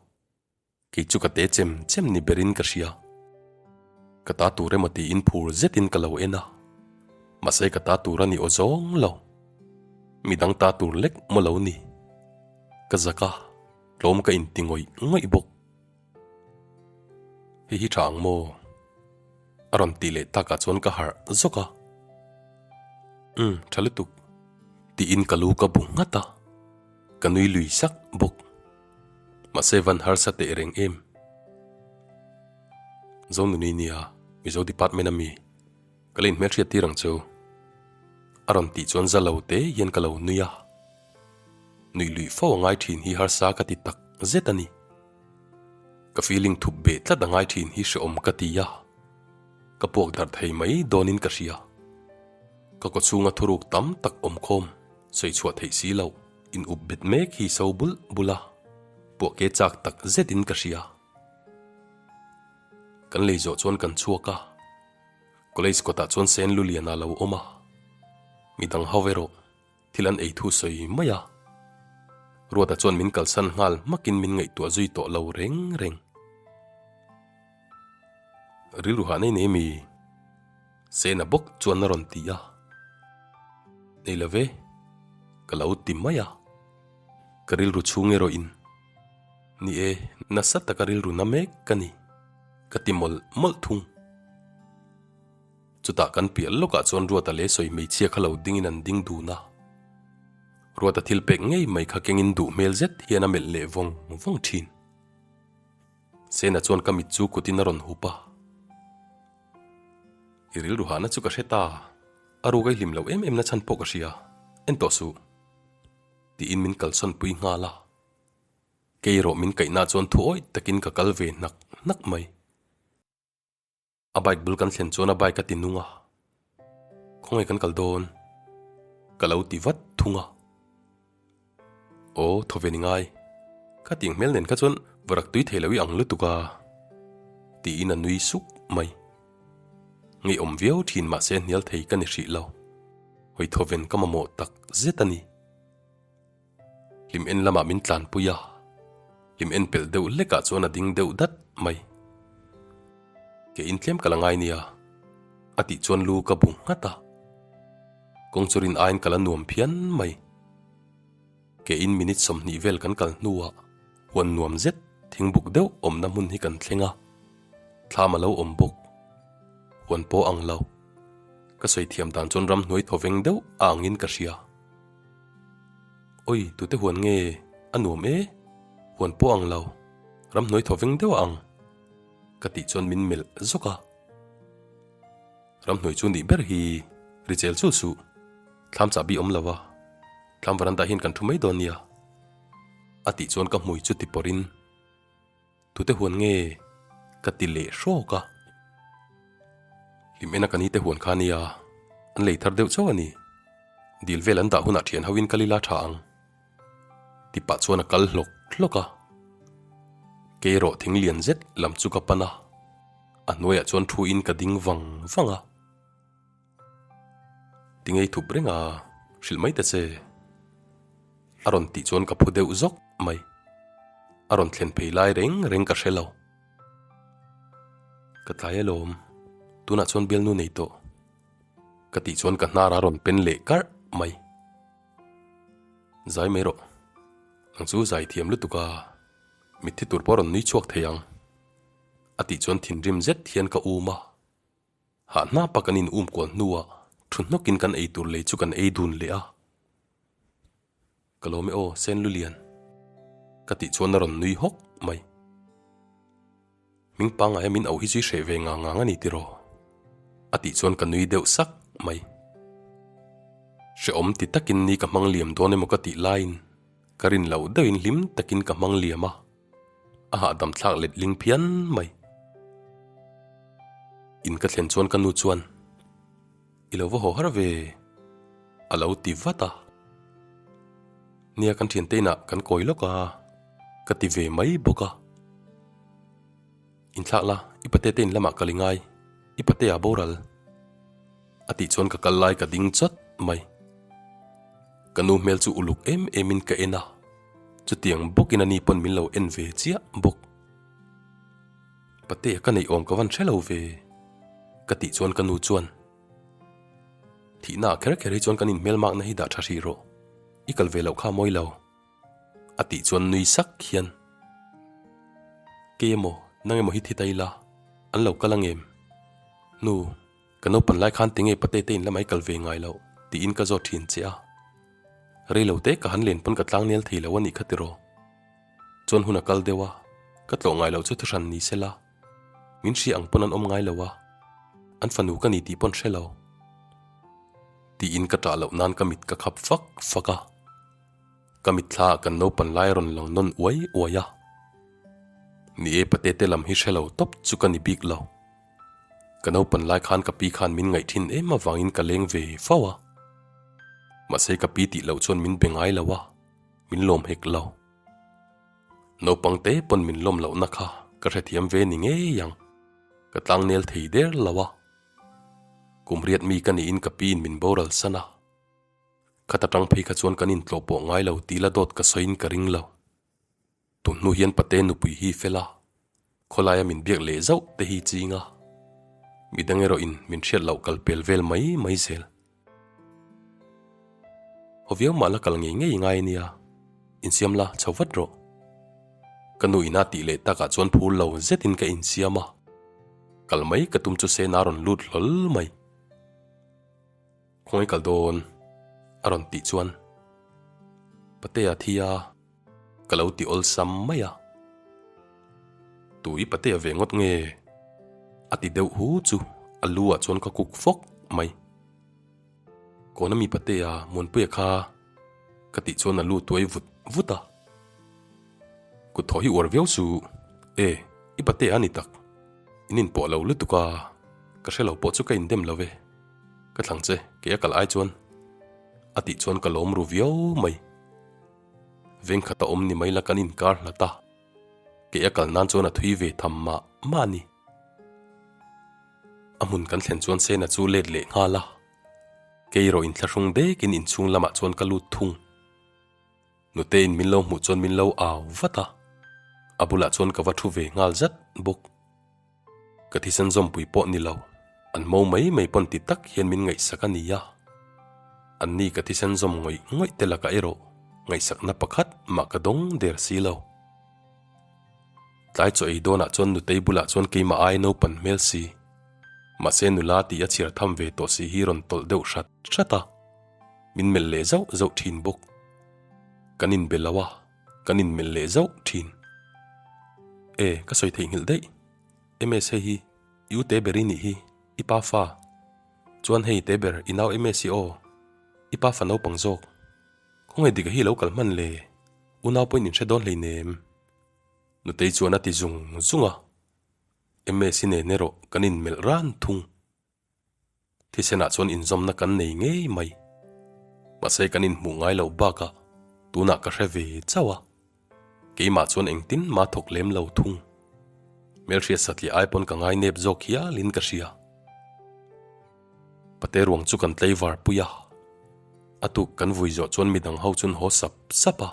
kei chu ka te chem chem ni berin ka hria. Ka ta tur emaw tiin phur zetin ka lo en a, mahse ka ta tur a ni aw zawng lo. Midang ta tur lek maw lo ni. Ka zak a, tlawm ka inti ngawih ngawih bawk. Hei hi tha ang maw? A rawn tih leh takah chuan ka harh zawk a. Umm, tha lutuk. Tiin ka lu ka bu nghat a, ka nui lui sak bawk. Mahse van harsa teh reng em. Zonuni nia, Mizo department a mi, ka la inhmelhriat tir ang chu. A rawn tih chuan za lo te hian ka lo nui a. Nuih luih fo a ngai thin hi harsa ka ti tak zet a ni. Ka feeling thup beh tlat a ngai thin hi hreawm ka ti a, ka puak darh thei mai dawnin ka hria. Ka kawchhunga thuruk tam tak awm khawm, sawi chhuah theih si loh, in up bet mek hi so bulh bulh a, puah ke chak tak zetin ka hria. Kan lei zawh chuan kan chhuak a, college kawtah chuan Sen Luliana lo awm a, midang ho erawh thil an ei thu sawi mai a. Ruata chuan min kalsan nghal hmakin min ngaihtuah zui tawh lo reng reng. Rilru hah nei nei mi? Sena bawk chuan a rawn ti a. Nei lo ve, ka lo ti mai a. Ka rilru chhung erawh in, Ni e, nasa taka rilru na mek ka ni, ka ti mawlh mawlh thung. Chutah kan piah lawkah chuan Ruata leh sawi hmeichhia kha lo dingin an ding dun a. Ruata thil pek ngei mai kha kengin duh hmel zet hian a melh leh vawng vawng thin. Sena chuan ka mit chu kutin a rawn hup a. I rilru hahna chu ka hre ta, a ruk a i hlim loh em em na chhan pawh ka hria, en tawh suh. Tiin min kalsawn pui nghal a. Kei erawh min kaihna chuan thu awih takin ka kal ve hnak hnak mai. A bike bul kan thlen chuan a bike a ti nung a, Khawngaih kan kal dawn? Ka lo ti vat thung a. Aw, thaw ve ni ngai. Kha tiang hmel nen kha chuan varak tui thei lo i ang lutuk a, tiin a nui suk mai. Ngeiawm viau thin mahse hnial thei ka ni hrih lo. Hawi thaw ven ka mamawh tak zet a ni. Hlim en lamah min tlanpui a, hlim en pelh deuh hlekah chuan a ding deuh dat mai. Ke in tlem ka la ngai nia, a tih chuan lu ka bu nghat a. Kawng chu rin aiin ka la nuam phian mai. Ke in minute 20 vel kan kal hnuah huan nuam zet thingbuk deuh awmna hmun hi kan thleng a, thlam a lo awm bawk. Huan pawh ang lo. Ka sawi thiam dan chuan ramhnuai thawveng deuh a angin ka hria. Oi, tute huan nge? A nuam e, huan pawh ang lo, ramhnuai thaw veng deuh a ang, ka tih chuan min melh zawk a. Ramhnuai chu nih ber hi ri chel chul suh, thlam chahbi awm lo a, thlam veranda hian kan thu mai dawn nia, a tih chuan ka hmui chu ti pawrhin. Tute huan nge ka ti leh hrawk a. Hlim ena ka ni te huan kha nia, an lei thar deuh chauh a ni. Dil vel an dah hunah thian hoin kal ila tha ang. Ti pah chuan a kal hlawk hlawk a. Kei erawh thing lian zet lam chu ka pan a, a hnuaiah chuan thu in ka ding vang vang a. Ti ngei thup reng a, hrilh mai ta che. A rawn tih chuan ka phu deuh zawk mai. A rawn thlen phei lai reng reng ka hre lo. Ka tlai alawm, tunah chuan bialnu nei tawh. Ka tih chuan ka hnar a rawn pen leh karh mai. Zai mai rawh, nang chu zai thiam lutuk a, mitthi tur pawh a rawn nui chhuak thei ang. A tih chuan thinrim zet hian ka um a. Hah hnapa kan in um kual hnuah thu hnawkin kan ei tur lei chu kan ei dun leh a. Ka lawm e aw, Sen Lulian. Ka tih chuan a rawn nui hawk mai. Hming pangngaia min auh hi chu i hreh ve ngang ngang a ni tiraw? A tih chuan ka nui deuh sak mai. Hrehawm ti takin ni ka hmang liam dawn emaw ka tih laiin ka rin loh deuhin hlim takin ka hmang liam a. A hahdam thlak let ling phian mai. In ka thlen chuan ka nu chuan, I lo va haw har ve, a lo ti vat a. Nia kan thiante inah kan kawi lawk a, ka ti ve mai bawk a. Inthlak la, i pate te in lamah kal i ngai, i pate ah boral. A tih chuan ka kal lai ka ding chawt mai. Ka nu hmel chu uluk em em in ka en a, chutiang bawkin ani pawn min lo en ve chiah bawk. Patea ka neih awm ka van hre lo ve, ka tih chuan ka nu chuan, Thihna ah kher kher hi chuan kan inhmelmakna hi dah tha hrih rawh, i kal ve loh kha mawi lo, a tih chuan nui sak hian, Kei emaw, nang emaw hi thi ta ila, an lo kal angem? Nu. Ka naupan lai khan tinge pate te in lamah i kal ve ngai loh tiin ka zawt thin che a. Rei lo te ka han len pawn ka tlang nel thei lo a nih kha tiraw. Chuan hun a kal deuh a, ka tlawh ngai loh chu thuhran ni se la. Min hria ang pawn an awm ngai lo a, an fanu ka ni tih pawn hre lo. Tiin ka ṭah loh nan ka mit ka khap fak fak a. Ka mitthla ah kan naupan lai a rawn lang nawn uai uai a. Ni e pate te lam hi hre lo tawp chu ka ni bik lo. Ka naupan lai khan ka pi khan min ngaih thin em avangin ka leng ve fo a. Mahse ka pi tih loh chuan min be ngai lo a, min lawm hek lo. Naupang te pawn min lawm lohna kha ka hrethiam ve ni ngei ang. Ka tlangnel thei der lo a. Kum riat mi ka niin ka piin min boral san a. Khat atang phei kha chuan kan intlawh pawh ngai lo tih la dawt ka sawiin ka ring lo. Tun hnu hian pate nupui hi fel a, khawlaia min biak leh zauh te hi ching a. Midang erawh in min hriat loh kal pel vel mai mai zel. Haw viau mah la kal ngei ngei ngai ania, insiam la chho vat rawh. Ka nu ina tih leh takah chuan phur lo zetin ka insiam a, kal mai ka tum chu Sena rawn lut hlawl mai. Khawngaih kal dawn a rawn tih chuan Patea thi a ka lo ti awlsam mai a. Tui Patea ve ngawt nge? A ti deuh hu chu a lu ah chuan ka kuk fawk mai. Kawn ami Patea Muanpuia kha ka tih chuan a lu tuai vut vut a. Kut thaw hi uar viau su e, i Patea a ni tak. In inpawh lo lutuk a, ka hre lo pawh chu ka indem lo ve. Ka thlang che, kei a kal ai chuan a tih chuan ka lawm ru viau mai. Vengkhat a awm ni mai la kan inkar hlat a, kei a kal nan chuan a thui ve tham mah mah a ni. A hmun kan thlen chuan Sena chu let leh nghal a, kei erawh inthlahrung dekin inchhung lamah chuan ka lut thung. Nutein min lo hmuh chuan min lo au vat a, a bulah chuan ka va thu ve nghal zat bawk. Ka thisen zawmpui pawh ni lo, an mo mai mai pawn ti tak hian min ngaihsak a ni a. Anni ka thisen zawm ngawih ngawih te lakah erawh ngaihsakna pakhat mah ka dawng der si lo. Tlai chaw ei dawnah chuan nutei bulah chuan keimah ai naupan hmel si, mahse nula tih a chhiar tham ve tawh si hi rawn tawlh deuh hrat hrat a, min melh leh zauh zauh thin bawk. Kan inbe lo a. Kan inmelh leh zauh thin. E, ka sawi theihnghilh daih. MS hei hi i u te ber i nih hi, i pa fa. Chuan hei te ber i nau MS i aw, i pa fa naupang zawk. Khawngaih dik a hi lo kal hman le, unau pawhin in hre dawn hleinem. Nutei chuan a ti zung zung a. MS i nen erawh kan inmelh ran thung. Thisenah chuan inzawmna kan nei ngei mai. Mahse kan inhmuh ngai loh bakah tunah ka hre ve chauh a. Keimah chuan engtin mah thawk lem lo thung. Hmelhriat satliah ai pawn ka ngai nep zawk hialin ka hria. Pate ruang chu kan tlei var pui a. A tuk kan vui zawh chuan midang ho chuan haw sap sap a.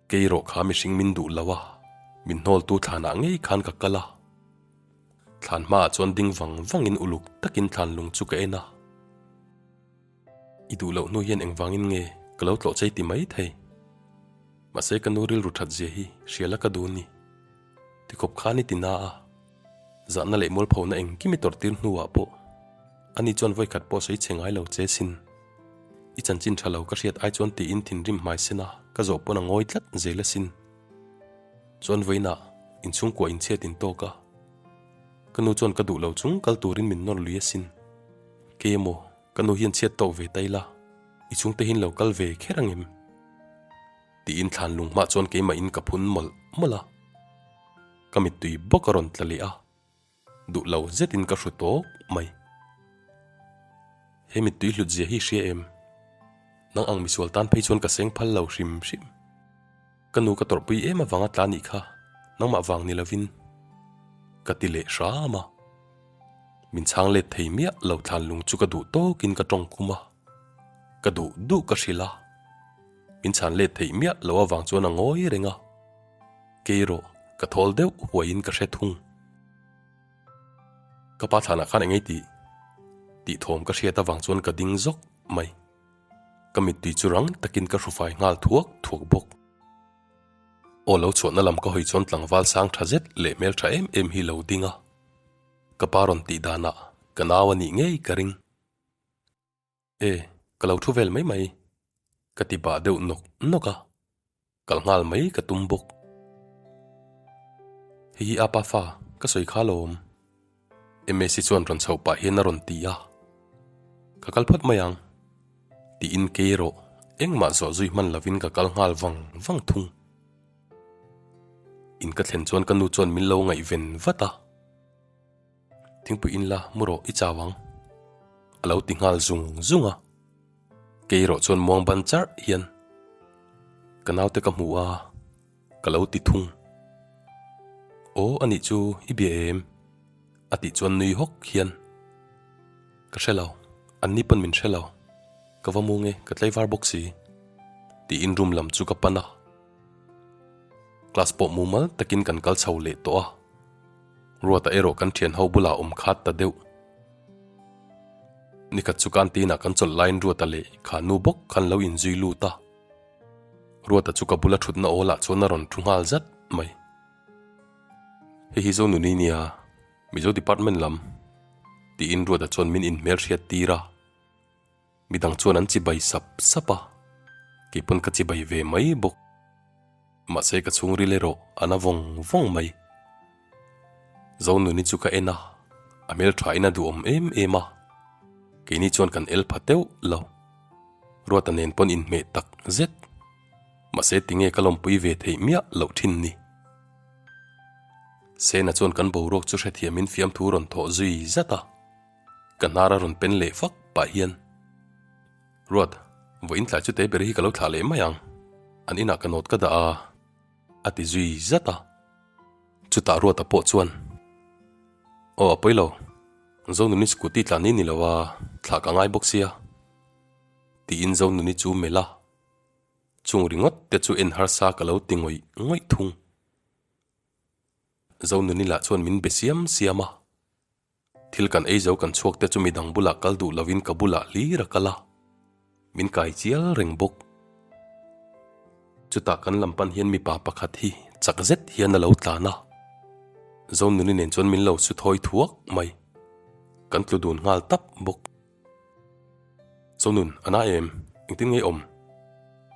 Kei erawh kha mihring min duh lo a, min hnawltu thlanah ngei khan ka kal a. Thlan hmaah chuan ding vang vangin uluk takin thlan lung chu ka en a. I duh loh hnu hian engvangin nge ka lo tlawh chei ti mai thei. Mahse ka nu rilru that zia hi hriala ka duh ni. Tikhawp khan i ti na a, zahna leh mualphona engkim i tawrh tir hnuah pawh ani chuan vawikhat pawh sawi chhe ngai lo che sin. I chanchin tha lo ka hriat ai chuan tiin thinrim hmai sen a, ka zawh pawn a ngawi tlat zel asin. Chuan vawiinah inchhungkua inchhiat in tawk a, ka nu chuan ka duh lo chung kal turin min nawr lui asin. Kei emaw ka nu hian chhiat tawk ve ta ila, i chhungte hian lo kal ve kher ang em? Tiin thlan lung hmah chuan keimah in ka phun mawlh mawlh a, ka mittui bawk a rawn tla leh a, duh lo zetin ka hru tawk mai. He mittui hlut zia hi hria em? Nang ang misual tan phei chuan ka seng phal lo hrim hrim. Ka nu ka tawrhpui em avanga tla nih kha nangmah vang ni lovin ka ti leh hram a. Min chhang let thei miah lo thlan lung chu ka duh tawkin ka tawng khum a, ka duh duh ka hrilh a. Min chhan let theih miah lo avang chuan a ngawi reng a, kei erawh ka thawl deuh huaiin ka hre thung. Ka pa thlanah khan eng ei tih tih thawm ka hriat avang chuan ka ding zawk mai. Ka mittui chu rang takin ka hrufai nghal thuak thuak bawk. Aw lo chhuahna lam ka hawi chuan tlangval sang tha zet leh hmel tha em em hi lo ding a, ka pa rawn tih danah ka nau a nih ngei ka ring. E, ka lo thu vel mai mai, ka ti bah deuh nawk nawk a. Kal nghal mai ka tum bawk. Hei hi apa fa, ka sawi kha lawm. Msi chuan rawn chhoh pah hian a rawn ti a. Ka kal phawt mai ang. Tiin kei erawh engmah zawh zui hman lovin ka kal nghal vang vang thung. In ka thlen chuan ka nu chuan min lo ngaihven vat a. Thingpui in la mu rawh i chau ang a lo ti nghal zung zung a. Kei erawh chuan muang ban charh hian ka naute ka hmu a, ka lo ti thung. Aw anih chu i bia em? A tih chuan nui hawk hian ka hre lo, an ni pawn min hre lo, ka va mung e, ka tlaivar bawk si tiin room lam chu ka pan a. Class pawh mumal takin kan kal chho leh tawh a, Ruata erawh kan thian ho bulah awm khat ta deuh. Nikhat chu canteen ah kan chawlh laiin Ruata leh kha nu bawk khan lo inzui lut a. Ruata chu ka bula thutna awl ah chuan a rawn thu nghal zat mai. Hei hi Zonuni nia, Mizo department lam tiin Ruata chuan min inhmelhriat tir a. Midang chuan an chibai sap sap a, kei pawn ka chibai ve mai bawk. Mahse ka chhungril erawh a na vawng vawng mai. Zonuni chu ka en a, a hmelthain a duhawm em em a, keini chuan kan el pha teuh lo. Ruata nen pawn inhmeh tak zet. Mahse tinge ka lawmpui ve theih miah loh thin ni. Sena chuan kan boruak chu hrethiamin fiamthu rawn thawh zui zat a. Ka hnar a rawn pen leh fak pah hian, Ruat, vawiin tlai chu te ber hi ka lo thlah leh mai ang, an inah ka nawt ka dah a, a ti zui zat a. Chutah Ruata pawh chuan, Aw a pawi lo, Zonuni scooty tlan ni ni lo a, thlah ka ngai bawk sia, tiin Zonuni chu melh a, chung ringawt te chu en harsa ka lo ti ngawih ngawih thung. Zonuni lah chuan min be siam siam a. Thil kan ei zo kan chhuak te chu midang bulah kal duh lovin ka bulah hlir a kal a, min kai chial reng bawk. Chutah kan lam pan hian mipa pakhat hi chak zet hian a lo tlan a, Zonuni nen chuan min lo su thawi thuak mai. Kan tlu dun nghal tap bawk. Zonun, a na em? Engtin nge i awm?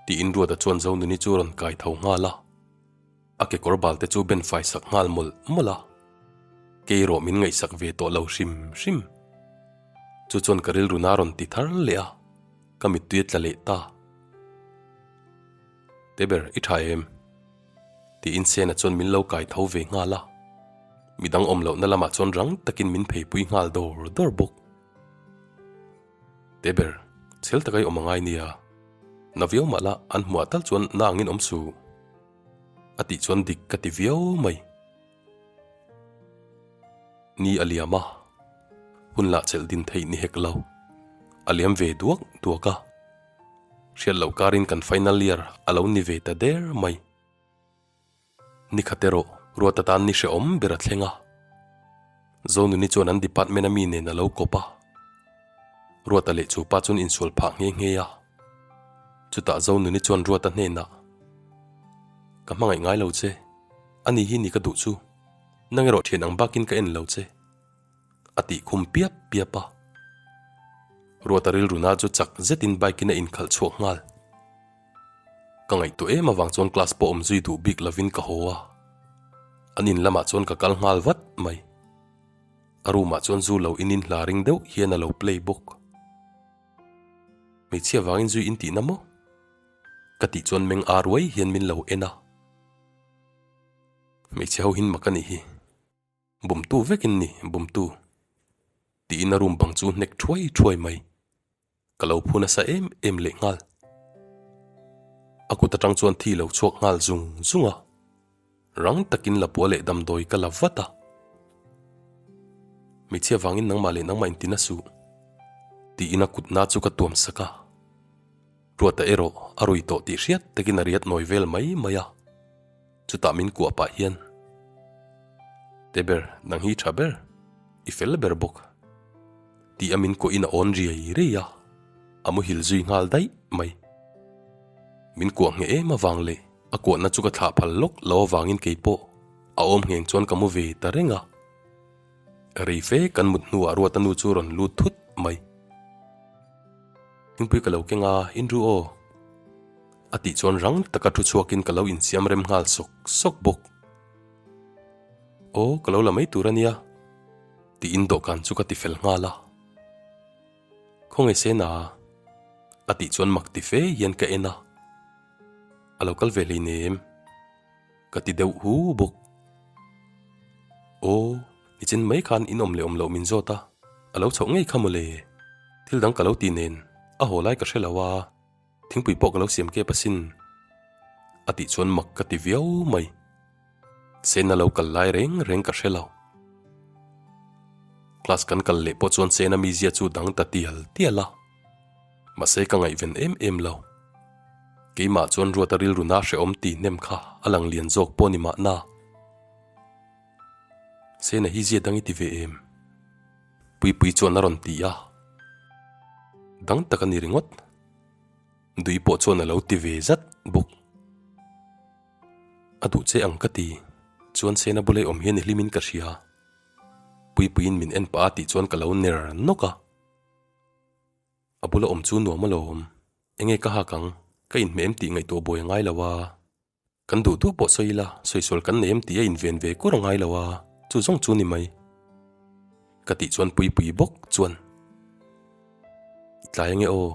Tiin Ruata chuan Zonuni chu rawn kai tho nghal a. A kekawr bal te chu ben fai sak nghal mawlh mawlh a, kei erawh min ngaihsak ve tawh lo hrim hrim. Chu chuan ka rilru na rawn ti thar leh a, ka mittui a tla leh ta. Teber, i tha em? Tiin Sena chuan min lo kai tho ve nghal a, midang awm lohna lamah chuan rang takin min pheipui nghal dawr dawr bawk. Teber, chhel taka i awm a ngai nia. Na viau mah la, an hmuah tal chuan na angin awm suh. A tih chuan dik ka ti viau mai. Ni a liam a, hun lah chelh din theih ni hek lo. A liam ve duak duak a. Hriat loh karin kan final year a lo ni ve ta der mai. Nikhat erawh ruat atan ni hrehawm ber a thleng a. Zonuni chuan an department a mi nen a lo kawp a. Ruata leh chu pa chuan insual phah nghe nghe a. Chutah Zonuni chuan Ruata hnenah, Ka hmangaih ngai lo che, ani hi ni ka duh chu, nang erawh thian ang bakin ka en lo che, a tih khum piap piap a. Ruata rilru na chu chak zetin bike in a inkhalh chhuak nghal. Ka ngaihtuah em avang chuan class pawh awm zui duh bik lovin ka haw a, an in lamah chuan ka kal nghal vat mai. A room ah chuan zu lo in in hla ring deuh hian a lo play bawk. Hmeichhia vangin zui in tihna maw? Ka tih chuan meng ar uai hian min lo en a. Hmeichhe ho hin mak a nih hi. Bumtu vekin ni, bumtu. Tiin a room bang chu hnek thuai thuai mai. Ka lo phu nasa em em leh nghal. A kut atang chuan thi lo chhuak nghal zung zung a. Rang takin lapua leh damdawi ka la vat a. Hmeichhia vangin nangmah leh nangmah inti na suh. Tiin a kutna chu ka tuam sak a. Ruata erawh a rui tawh tih hriat takin a riat nawi vel mai mai a. Chutah min kuah pah hian, Teber, nang hi tha ber, i fel ber bawk. Tih a min kuahin a awn riai riai a, a muhil zui nghal daih mai. Min kuah ngheh em avang leh a kuahna chu ka thlah phal lawk lo avangin kei pawh a awm ngheng chuan ka mu ve ta reng a. Rei fe kan mut hnuah Ruata nu chu rawn lut thut mai. Thingpui ka lo keng a, Indru aw. A tih chuan rang taka thu chhuakin ka lo insiam rem nghal sawk sawk bawk. Aw, ka lo la mai tur a nia, tiin dawhkan chu ka ti fel nghal a. Khawngaih Sena, a tih chuan mak ti fe hian ka en a. A lo kal ve hleinem, ka ti deuh hu bawk. Aw, ni. Nichin mai khan in awm leh awm loh min zawt a, a lo chhoh ngei kha mawle. Thil dang ka lo ti nen, a haw lai ka hre lo a, thingpui pawh ka lo siam kep asin. A tih chuan mak ka ti viau mai. Sena lo kal lai reng reng ka hre lo. Class kan kal leh pawh chuan Sena mizia chu dang ta tial tial a. Mahse ka ngaihven em em lo. Keimah chuan Ruata rilru na hrehawm ti hnem kha a lang lian zawk pawh ni mahna. Sena hi zia dang i ti ve em? Puipui chuan a rawn ti a. Dang tak a ni ringawt. Dui pawh chuan a lo ti ve zat bawk. A duh che ang ka ti. Chuan Sena bula i awm hian i hlimin ka hria. Puipuiin min en pah a tih chuan ka lo ner nawk a. A bula awm chu nuam alawm. Enge ka hak ang? Ka inhmeh em tih ngaihtuah buai a ngai lo a. Kan duh duh pawh sawi ila, sawisual kan nei em tih a inven ve kur a ngai lo a, chu zawng chu ni mai. Ka tih chuan Puipui bawk chuan, I tlai ange aw,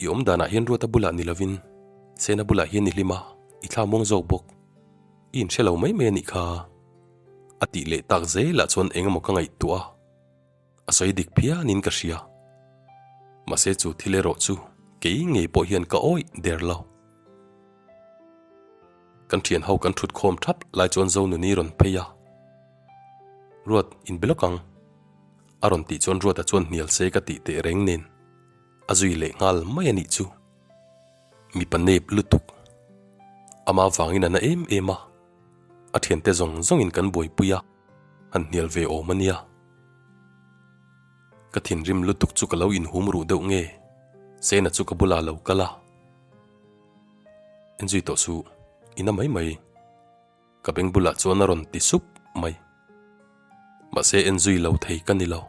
i awm danah hian Ruata bulah ni lovin Sena bulah hian i hlim a, i thla muang zawk bawk. I inhre lo mai mai a nih kha. A tih leh tak zelah chuan eng emaw ka ngaihtuah a. A sawi dik phianin ka hria. Mahse chu thil erawh chu kei ngei pawh hian ka awih der lo. Kan thian ho kan thut khawm thap lai chuan Zonuni rawn phei a. Ruat, in be lawk ang. A rawn tih chuan Ruata chuan hnial se ka tih teh reng nen a zui leh nghal mai a nih chu. Mipa nep lutuk. Ama vangin a na em em a. A thiante zawng zawngin kan buaipui a, han hnial ve awm a nia. Ka thinrim lutuk chu ka lo inhum ruh deuh nge? Sena chu ka bulah lo kal a. Enzui tawh suh, i na mai mai. Ka beng bulah chuan a rawn ti sup mai. Mahse enzui lo thei ka ni lo.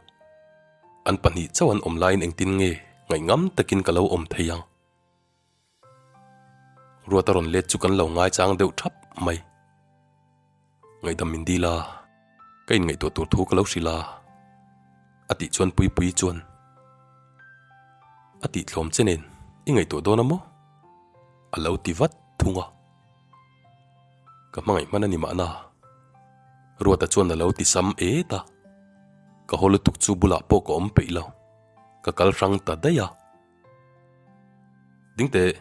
An pahnih chauh an awm laiin engtin nge ngaihngam takin ka lo awm thei ang? Ruata rawn let chu kan lo ngaichang deuh thap mai. Ngaihdam min dil a, ka inngaihtuah tur thu ka lo hrilh a, a tih chuan Puipuii chuan, A tih tlawm che nen i ngaihtuah dawn a maw? A lo ti vat thung a. Ka hmangaih hman a ni mahna. Ruata chuan a lo ti sam et a. Ka haw lutuk chu bulah pawh ka awm peih lo. Ka kal hrang ta daih a. Ding teh!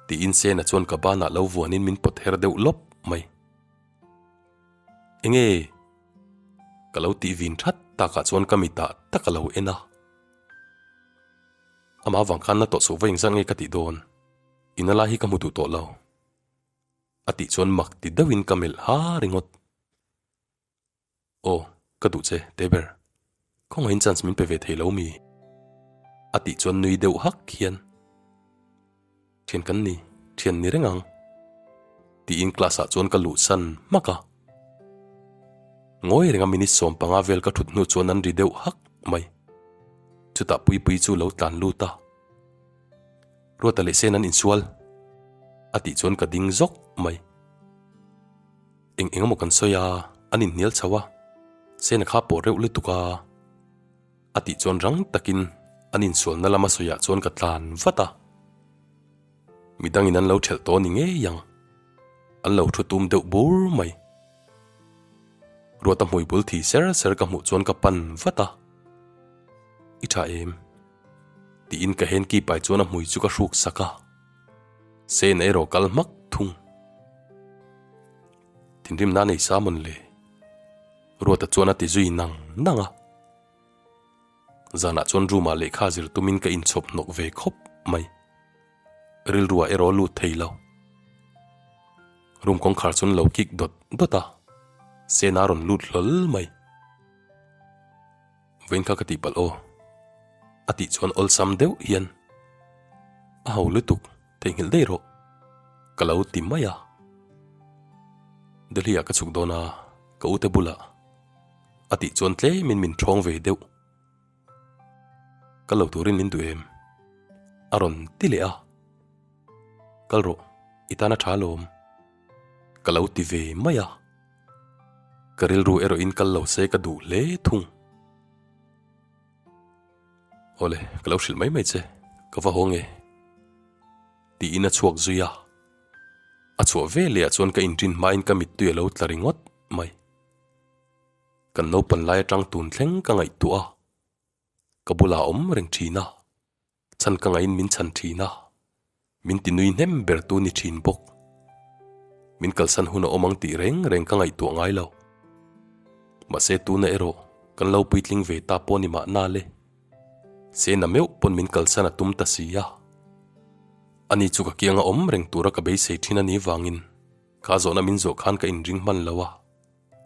Tiin Sena chuan ka banah lo vuanin min pawt her deuh lawp mai. Enge? Ka lo tih vin that takah chuan ka mitah tak a lo en a. Amah avang khan na tawh suh va engzat nge ka tih dawn? Ina lai hi ka hmu duh tawh lo. A tih chuan mak ti deuhin ka melh ha ringawt. Aw, ka duh che, Teber. Khawngaihin chance min pe ve thei lo mi? A tih chuan nui deuh hak hian, Thian kan ni, thian ni reng ang. Tiin class ah chuan ka luhsan hmak a. Ngawi renga minute 15 vel ka thut hnu chuan an ri deuh hak mai. Chutah Puipui chu lo tlan lut a. Ruata leh Sen an insual. A tih chuan ka ding zawk mai. Eng eng emaw kan sawi a, an inhnial chho a, Sena kha pawh reuh lutuk a, a tih chuan rang takin an insualna lama sawiah chuan ka tlan vat a. Midangin an lo thelh tawh ni ngei ang, an lo thu tum deuh bur mai. Ruata hmui bul thi ser ser ka hmuh chuan ka pan vat a, I tha em? Tiin ka hanky pai chuan a hmui chu ka hruk sak a. Sena erawh kal hmak thung. Thinrim na nei sa mawn le? Ruata chuan a ti zui nang nang a. Zanah chuan room ah lehkha zir tumin ka inchhawp hnawk ve khawp mai. Rilruah erawh lut thei lo. Room kawngkhar chuan lo kik dawt dawt a, Sena a rawn lut hlawl mai. Vawiin kha ka tih palh aw. A tih chuan awlsam deuh hian a ho lutuk theihnghilh daih rawh ka lo ti mai a. Delhi ah ka chhuk dawn a, ka ute bulah a tih chuan tlemin min ṭhawng ve deuh. Kal lo turin min duh em? A rawn ti leh a. Kal rawh, i tan a ṭha alawm ka lo ti ve mai a. Ka rilru erawhin kal lo se ka duh hle thung. Awle, ka lo hrilh mai mai che, ka va haw nge? Tiin a chhuak zui a. A chhuah ve leh ah chuan ka inrin hmain ka mittui a lo tla ringawt mai. Kan naupan lai atang tun thleng ka ngaihtuah a, ka bulah a awm reng thin a, chhan ka ngaihin min chhan thin a, min ti nui hnem ber tu ni thin bawk. Min kalsan hun a awm ang tih reng reng ka ngaihtuah ngai lo. Mahse tuna erawh kan lo puitling ve ta pawh ni mahna le. Sena meuh pawn min kalsan a tum ta si a. Ani chu ka kianga awm reng tura ka beisei thin a nih vangin kha zawhna min zawh khan ka inring hman lo a.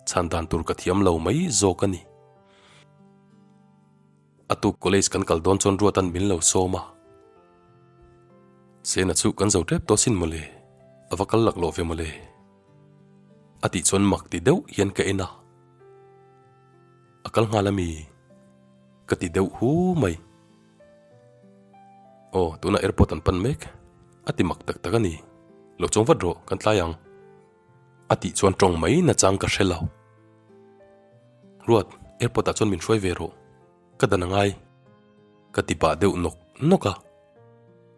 Chhan dan tur ka thiam lo mai zawk a ni. A tuk college kan kal dawn chuan Ruatan min lo sawm a. Sena chu kan zo tep tawh sin mawle, a va kal lak lawh ve mawle. A tih chuan mak ti deuh hian ka en a. A kal nghal a mi? Ka ti deuh hu mai. Aw, tunah airport an pan mek. A ti mak tak tak a ni. Lo chuang vat rawh, kan tlai ang. A tih chuan tawng mai nachang ka hre lo. Ruat, airport ah chuan min hruai ve rawh. Ka dan a ngai. Ka ti pah deuh nawk nawk a.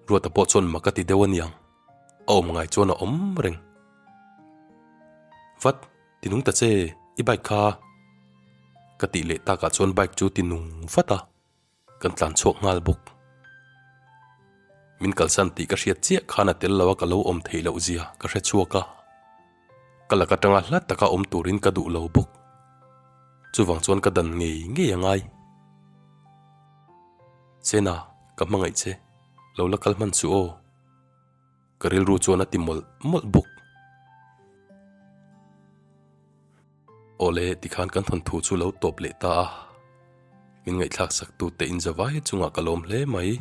Ruata pawh chuan mak a ti deuh aniang. A awm ngai chuan a awm reng. Vat, ti nung ta che, i bike kha. Ka tih leh takah chuan bike chu ti nung vat a. Kan tlan chhuak nghal bawk. Min kalsan tih ka hriat chiah khan a tel lo a ka lo awm theih loh zia ka hre chhuak a. Ka lak atanga hla taka awm turin ka duh lo bawk. Chuvang chuan ka dan ngei ngei a ngai. Sena, ka hmangaih che. Lo la kal hman suh aw. Ka rilru chuan a ti mawlh mawlh bawk. Awle, tikhan kan thawnthu chu lo tawp leh ta a. Min ngaihthlak sak tute inzavai chungah ka lawm hle mai.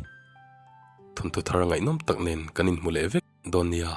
Thawnthu thar ngaihnawm tak nen kan inhmu leh vek dawn nia.